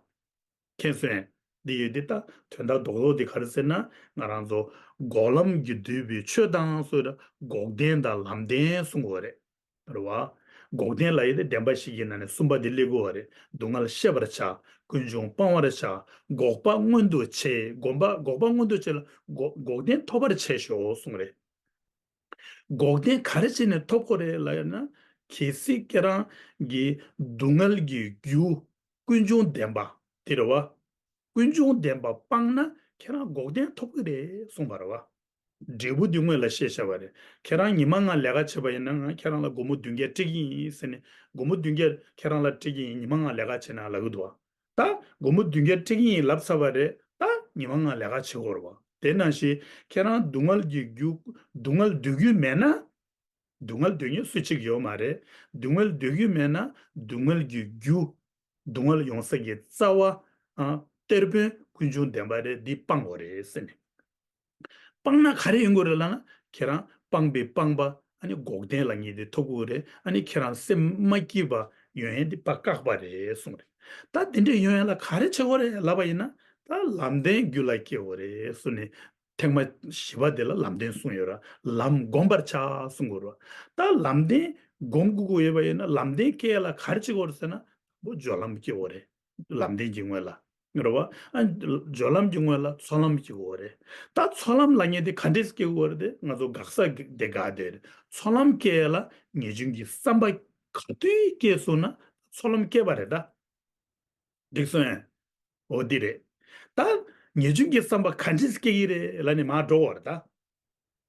མཁྱེན་སོང་ངས། འདི་ཡོད་འདི་ལྟ་དོན་དག་རྡོག་རྡོག་འདི་ག་རེ་ཟེར་ན། ང་རང་ཚོ་འགོག་ལམ་གྱིས་བསྡུས་པའི་ཆོས་དང་སོགས་ལ་འགོག་བདེན་དང་ལམ་བདེན་གསུང་གི་ཡོད་རེད། རེད་བ། འགོག་བདེན་ལབ་ཡས་དེ་བདེན་པ་བཞི་གི་ནང་ནས་གསུམ་པ་དེ་སླེབས་ཀྱི་ཡོད་རེད། སྡུག་བསྔལ་ཤེས་པར་བྱ། ཀུན་འབྱུང་སྤང་བར་བྱ། འགོག་པ་མངོན་དུ་བྱེད། སྒོམ་པ་འགོག་པ་མངོན་དུ་བྱེད་ལ་འགོག་འགོག་བདེན་ཐོབ་པར་བྱེད་ཤོག་གསུང་གི་རེད། འགོག་བདེན་ག་རེ་བྱས་ནས་ཐོབ་དགོས་རེད་ལབ་ཡོད་ན། གལ་སྲིད་ཁྱེད་རང་གི་སྡུག་བསྔལ་གྱི་རྒྱུ་ཀུན་འབྱུང་བདེན་པ་དེ་རེད་བ། ཀུན་འབྱུང་བདེན་པ་སྤངས་ན་ཁྱེད་རང་འགོག་བདེན་ཐོབ་ཀྱི་རེད་གསུངས་པ་རེད་བ། འབྲས་བུ་འདི་སྔོན་ལ་བཤད་བཞག་པ་རེད། ཁྱེད་རང་ཉི་མ་ལྔ་ལས་ཀ་བྱས་པ་ཡིན་ན་ང་ཁྱེད་རང་ལ་སྒོར་མོ་བདུན་བརྒྱ་སྤྲད་ཀྱི་ཡིན་ཟེར་ནས། སྒོར་མོ་བདུན་བརྒྱ་ཁྱེད་རང་ལ་སྤྲད་ཀྱི་ཡིན། ཉི་མ་ལྔ་ལས་ཀ་བྱས་ན་ལབ་ཀྱི་འདུག་བ། ད་སྒོར་མོ་བདུན་བརྒྱ་སྤྲད་ཀྱི་ཡིན་ལབ་ཚར་བ་རེད། ད་ཉི་མ་ལྔ་ལས་ཀ་བྱེད་དགོས་རེད་བ། དེ་ནང་བཞིན་ཁྱེད་རང་སྡུག་བསྔལ་གྱི་རྒྱུ། སྡུག་བསྔལ་འདོད་རྒྱུ་མེད་ན། སྡུག་བསྔལ་འདོད་མཁན་སུ་གཅིག་ཡོད་མ་རེད། སྡུག་བསྔལ་འདོད་རྒྱུ་མེད་ན་སྡུག་བསྔལ་གྱི་རྒྱུ། སྡུག་བསྔལ་ཡོང་ས་གི་རྩ་བ། ཨ། གཏེར་དཔོན་ཀུན་འབྱུང་བདེན་པ་རེད། འདི་སྤང་དགོས་རེད་ཟེར་ནས། སྤངས་ན་ག་རེ་ཡོང་གི་རེད་ལབ་ན། ཁྱེད་རང་སྤངས་པའི་སྤངས་པ་ཨ་ནི་འགོག་བདེན་ལབ་མཁན་དེ་ཐོབ་ཀྱི་རེད། ཨ་ནི་ཁྱེད་རང་སེམས་མ་སྐྱིད་པ་ཡོང་ཡས་འདི་ཕར་བཀག་པ་རེད་གསུངས་རེད། ད་དེ་འདྲས་ཡོང་ཡས་ལ་ག་རེ་བྱེད་དགོས་རེད་ལབ་པ་ཡིན་ན། ད་ལམ་བདེན་རྒྱུད་ལ་སྐྱེ་དགོས་རེད་གསུངས་ནས། ཐེངས་མ་བཞི་པ་དེ་ལ་ལམ་བདེན་གསུངས་ཡོད་ར། ལམ་བསྒོམ་པར་བྱ་གསུང་གི་རེད་བ། ད་ལམ་བདེན་བསྒོམ་དགོས་ཀྱི་ཡོད་པ་ཡིན་ན་ལམ་བདེན་སྐྱེ་ཡས་ལ་ག་རེ་བྱེད་དགོས་རེད་ཟེར་ན། པོ་སྦྱོར་ལམ་སྐྱེ་དགོས་རེད། ལམ་བདེན་གྱི་སྔོན་ལ། རེད་བ། ཨ། སྦྱོར་ལམ་གྱི་སྔོན་ལ་ཚོགས་ལམ་སྐྱེ་དགོས་རེད། ད་ཚོགས་ལམ་ལབ་མཁན་དེ་ག་འདྲས་སྐྱེ་དགོས་རེད་དེ། ང་ཚོ་དགག་ས་དེ་དགག་དེ་རེད། ཚོགས་ལམ་སྐྱེ་ཡས་ལ་ངེས་འབྱུང་གི་བསམ་པ་ག་དུས་སྐྱེས་སོང་ན་ཚོགས་ལམ་སྐྱེ་བ་རེད་ད། འགྲིག་སོང་ངས། འོ་འདི་རེད། ད་ངེས་འབྱུང་གི་བསམ་པ་ག་འདྲས་སྐྱེ་གི་རེད་ལབ་ནས་མར་འགྲོ་བར་ད།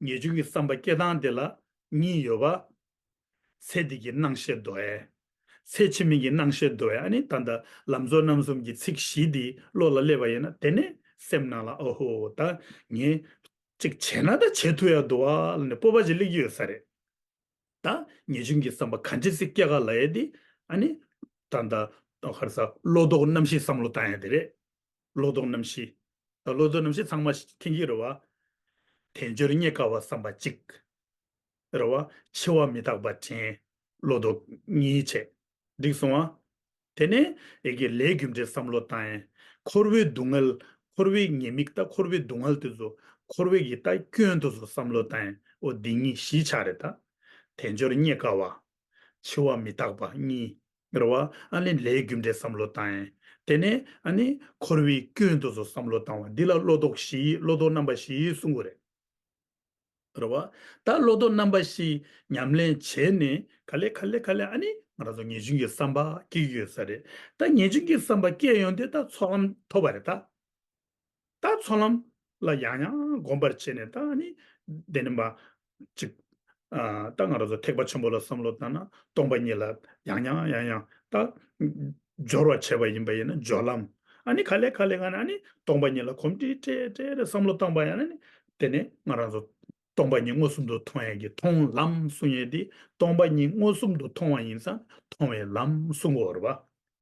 ངེས་འབྱུང་གི་བསམ་པ་སྐྱེ་སྟངས་དེ་ལ་གཉིས་ཡོད་པ། ཚེ་འདི་གི་སྣང་ཤས་དོར་ཡས། ཚེ་ཕྱི་མའི་གི་སྣང་ཤས་དོར་ཡས། ཨ་ནི་ད་ལྟ་ལམ་གཙོ་རྣམ་གསུམ་གྱི་ཚིག་བཞི་འདི་བློ་ལ་སླེབས་པ་ཡིན་ན། དེ་ནས་སེམས་ནང་ལ་ཨོ་ཧོ་ད་ངས་ཅིག་བྱས་ན་ད་བྱེད་ཐུབ་ཡ་འདུག་བ་ལབ་ནས་སྤོབས་པ་ཅིག་སླེབས་ཀྱི་ཡོད་ས་རེད། ད་ངེས་འབྱུང་གི་བསམ་པ་ག་འདྲས་སེ་སྐྱེ་ག་ལབ་ཡས་དེ། ཨ་ནི་ད་ལྟ་ག་རེ་ཟ། བློ་ལྡོག་རྣམ་བཞི་བསམ་བློ་བཏང་ཡས་དེ་རེད། བློ་ལྡོག་རྣམ་བཞི། ད་བློ་ལྡོག་རྣམ་བཞི་ཚང་མ་མཁྱེན་གྱི་རེད་བ། དལ་འབྱོར་རྙེད་དཀའ་བ་བསམ་པ་གཅིག། རེད་བ། འཆི་བ་མི་རྟག་པ་དྲན། བློ་ལྡོག་གཉིས་བྱས། འགྲིག་སོང་ང་། དེ་ནས་ཡ་གི་ལས་རྒྱུ་འབྲས་བསམ་བློ་བཏང་ཡས། འཁོར་བའི་སྡུག་བསྔལ། འཁོར་བའི་ཉེས་དམིགས་དང་འཁོར་བའི་སྡུག་བསྔལ་དེ་ཚོ། འཁོར་བའི་གི་ད་སྐྱོན་དེ་ཚོ་བསམ་བློ་བཏང་ཡས། འོ་འདི་གཉིས་བཞི་ཆགས་རེད་ད། དལ་འབྱོར་རྙེད་དཀའ་བ། འཆི་བ་མི་རྟག་པ་གཉིས། རེད་བ། ཨ་ནི་ལས་རྒྱུ་འབྲས་བསམ་བློ་བཏང་ཡས། དེ་ནས་ཨ་ནི་འཁོར་བའི་སྐྱོན་དེ་ཚོ་བསམ་བློ་བཏང་བ། འདི་ལ་བློ་ལྡོག་བཞི། བློ་ལྡོག་རྣམ་པ་བཞི་གསུང་གི་རེད། རེད་བ། ད་བློ་ལྡོག་རྣམ་པ་བཞི་ཉམས་ལེན་བྱས་ནས་ག་ལེ་ག་ལེ་ག་ལེ་ཨ་ནི་ང་རང་ཚོ་ངེས་འབྱུང་གི་བསམ་པ་སྐྱེ་གི་ཡོད་ས་རེད། ད་ངེས་འབྱུང་གི་བསམ་པ་སྐྱེ་ཡོང་དུས་ད་ཚོགས་ལམ་ཐོབ་པ་རེད་ད། ད་ཚོགས་ལམ་ལ་ཡང་ཡང་སྒོམ་པར་བྱས་ནས་ད་ཨ་ནི་དེ་ནས་མ་ཅིག་ཨ། ད་ང་རང་ཚོ་ཐེག་པ་ཆེན་པོ་ལ་བསམ་བློ་བཏང་ན་སྟོང་པ་ཉིད་ལ་ཡང་ཡང་ཡང་ཡང་ད་ སྦྱོར་བ་བྱས་པ་ཡིན་པ་ཡིན་ན་སྦྱོར་ལམ། ཨ་ནི་ག་ལེ་ག་ལེ་ང་ནི་ཨ་ནི་སྟོང་པ་ཉིད་ལ་གོམས་འདྲིས་སྤྲད་སྤྲད་རེ་བསམ་བློ་བཏང་པ་ཡིན་ན་ནི་དེ་ནི་ང་རང་ཚོ་སྟོང་པ་ཉིད་མངོན་སུམ་དུ་མཐོང་ཡས་ཀྱི་མཐོང་ལམ་གསུང་ཡས་དེ་སྟོང་པ་ཉིད་མངོན་སུམ་དུ་མཐོང་བ་ཡིན་ཙང་མཐོང་བའི་ལམ་གསུང་གི་ཡོད་རེད་པ།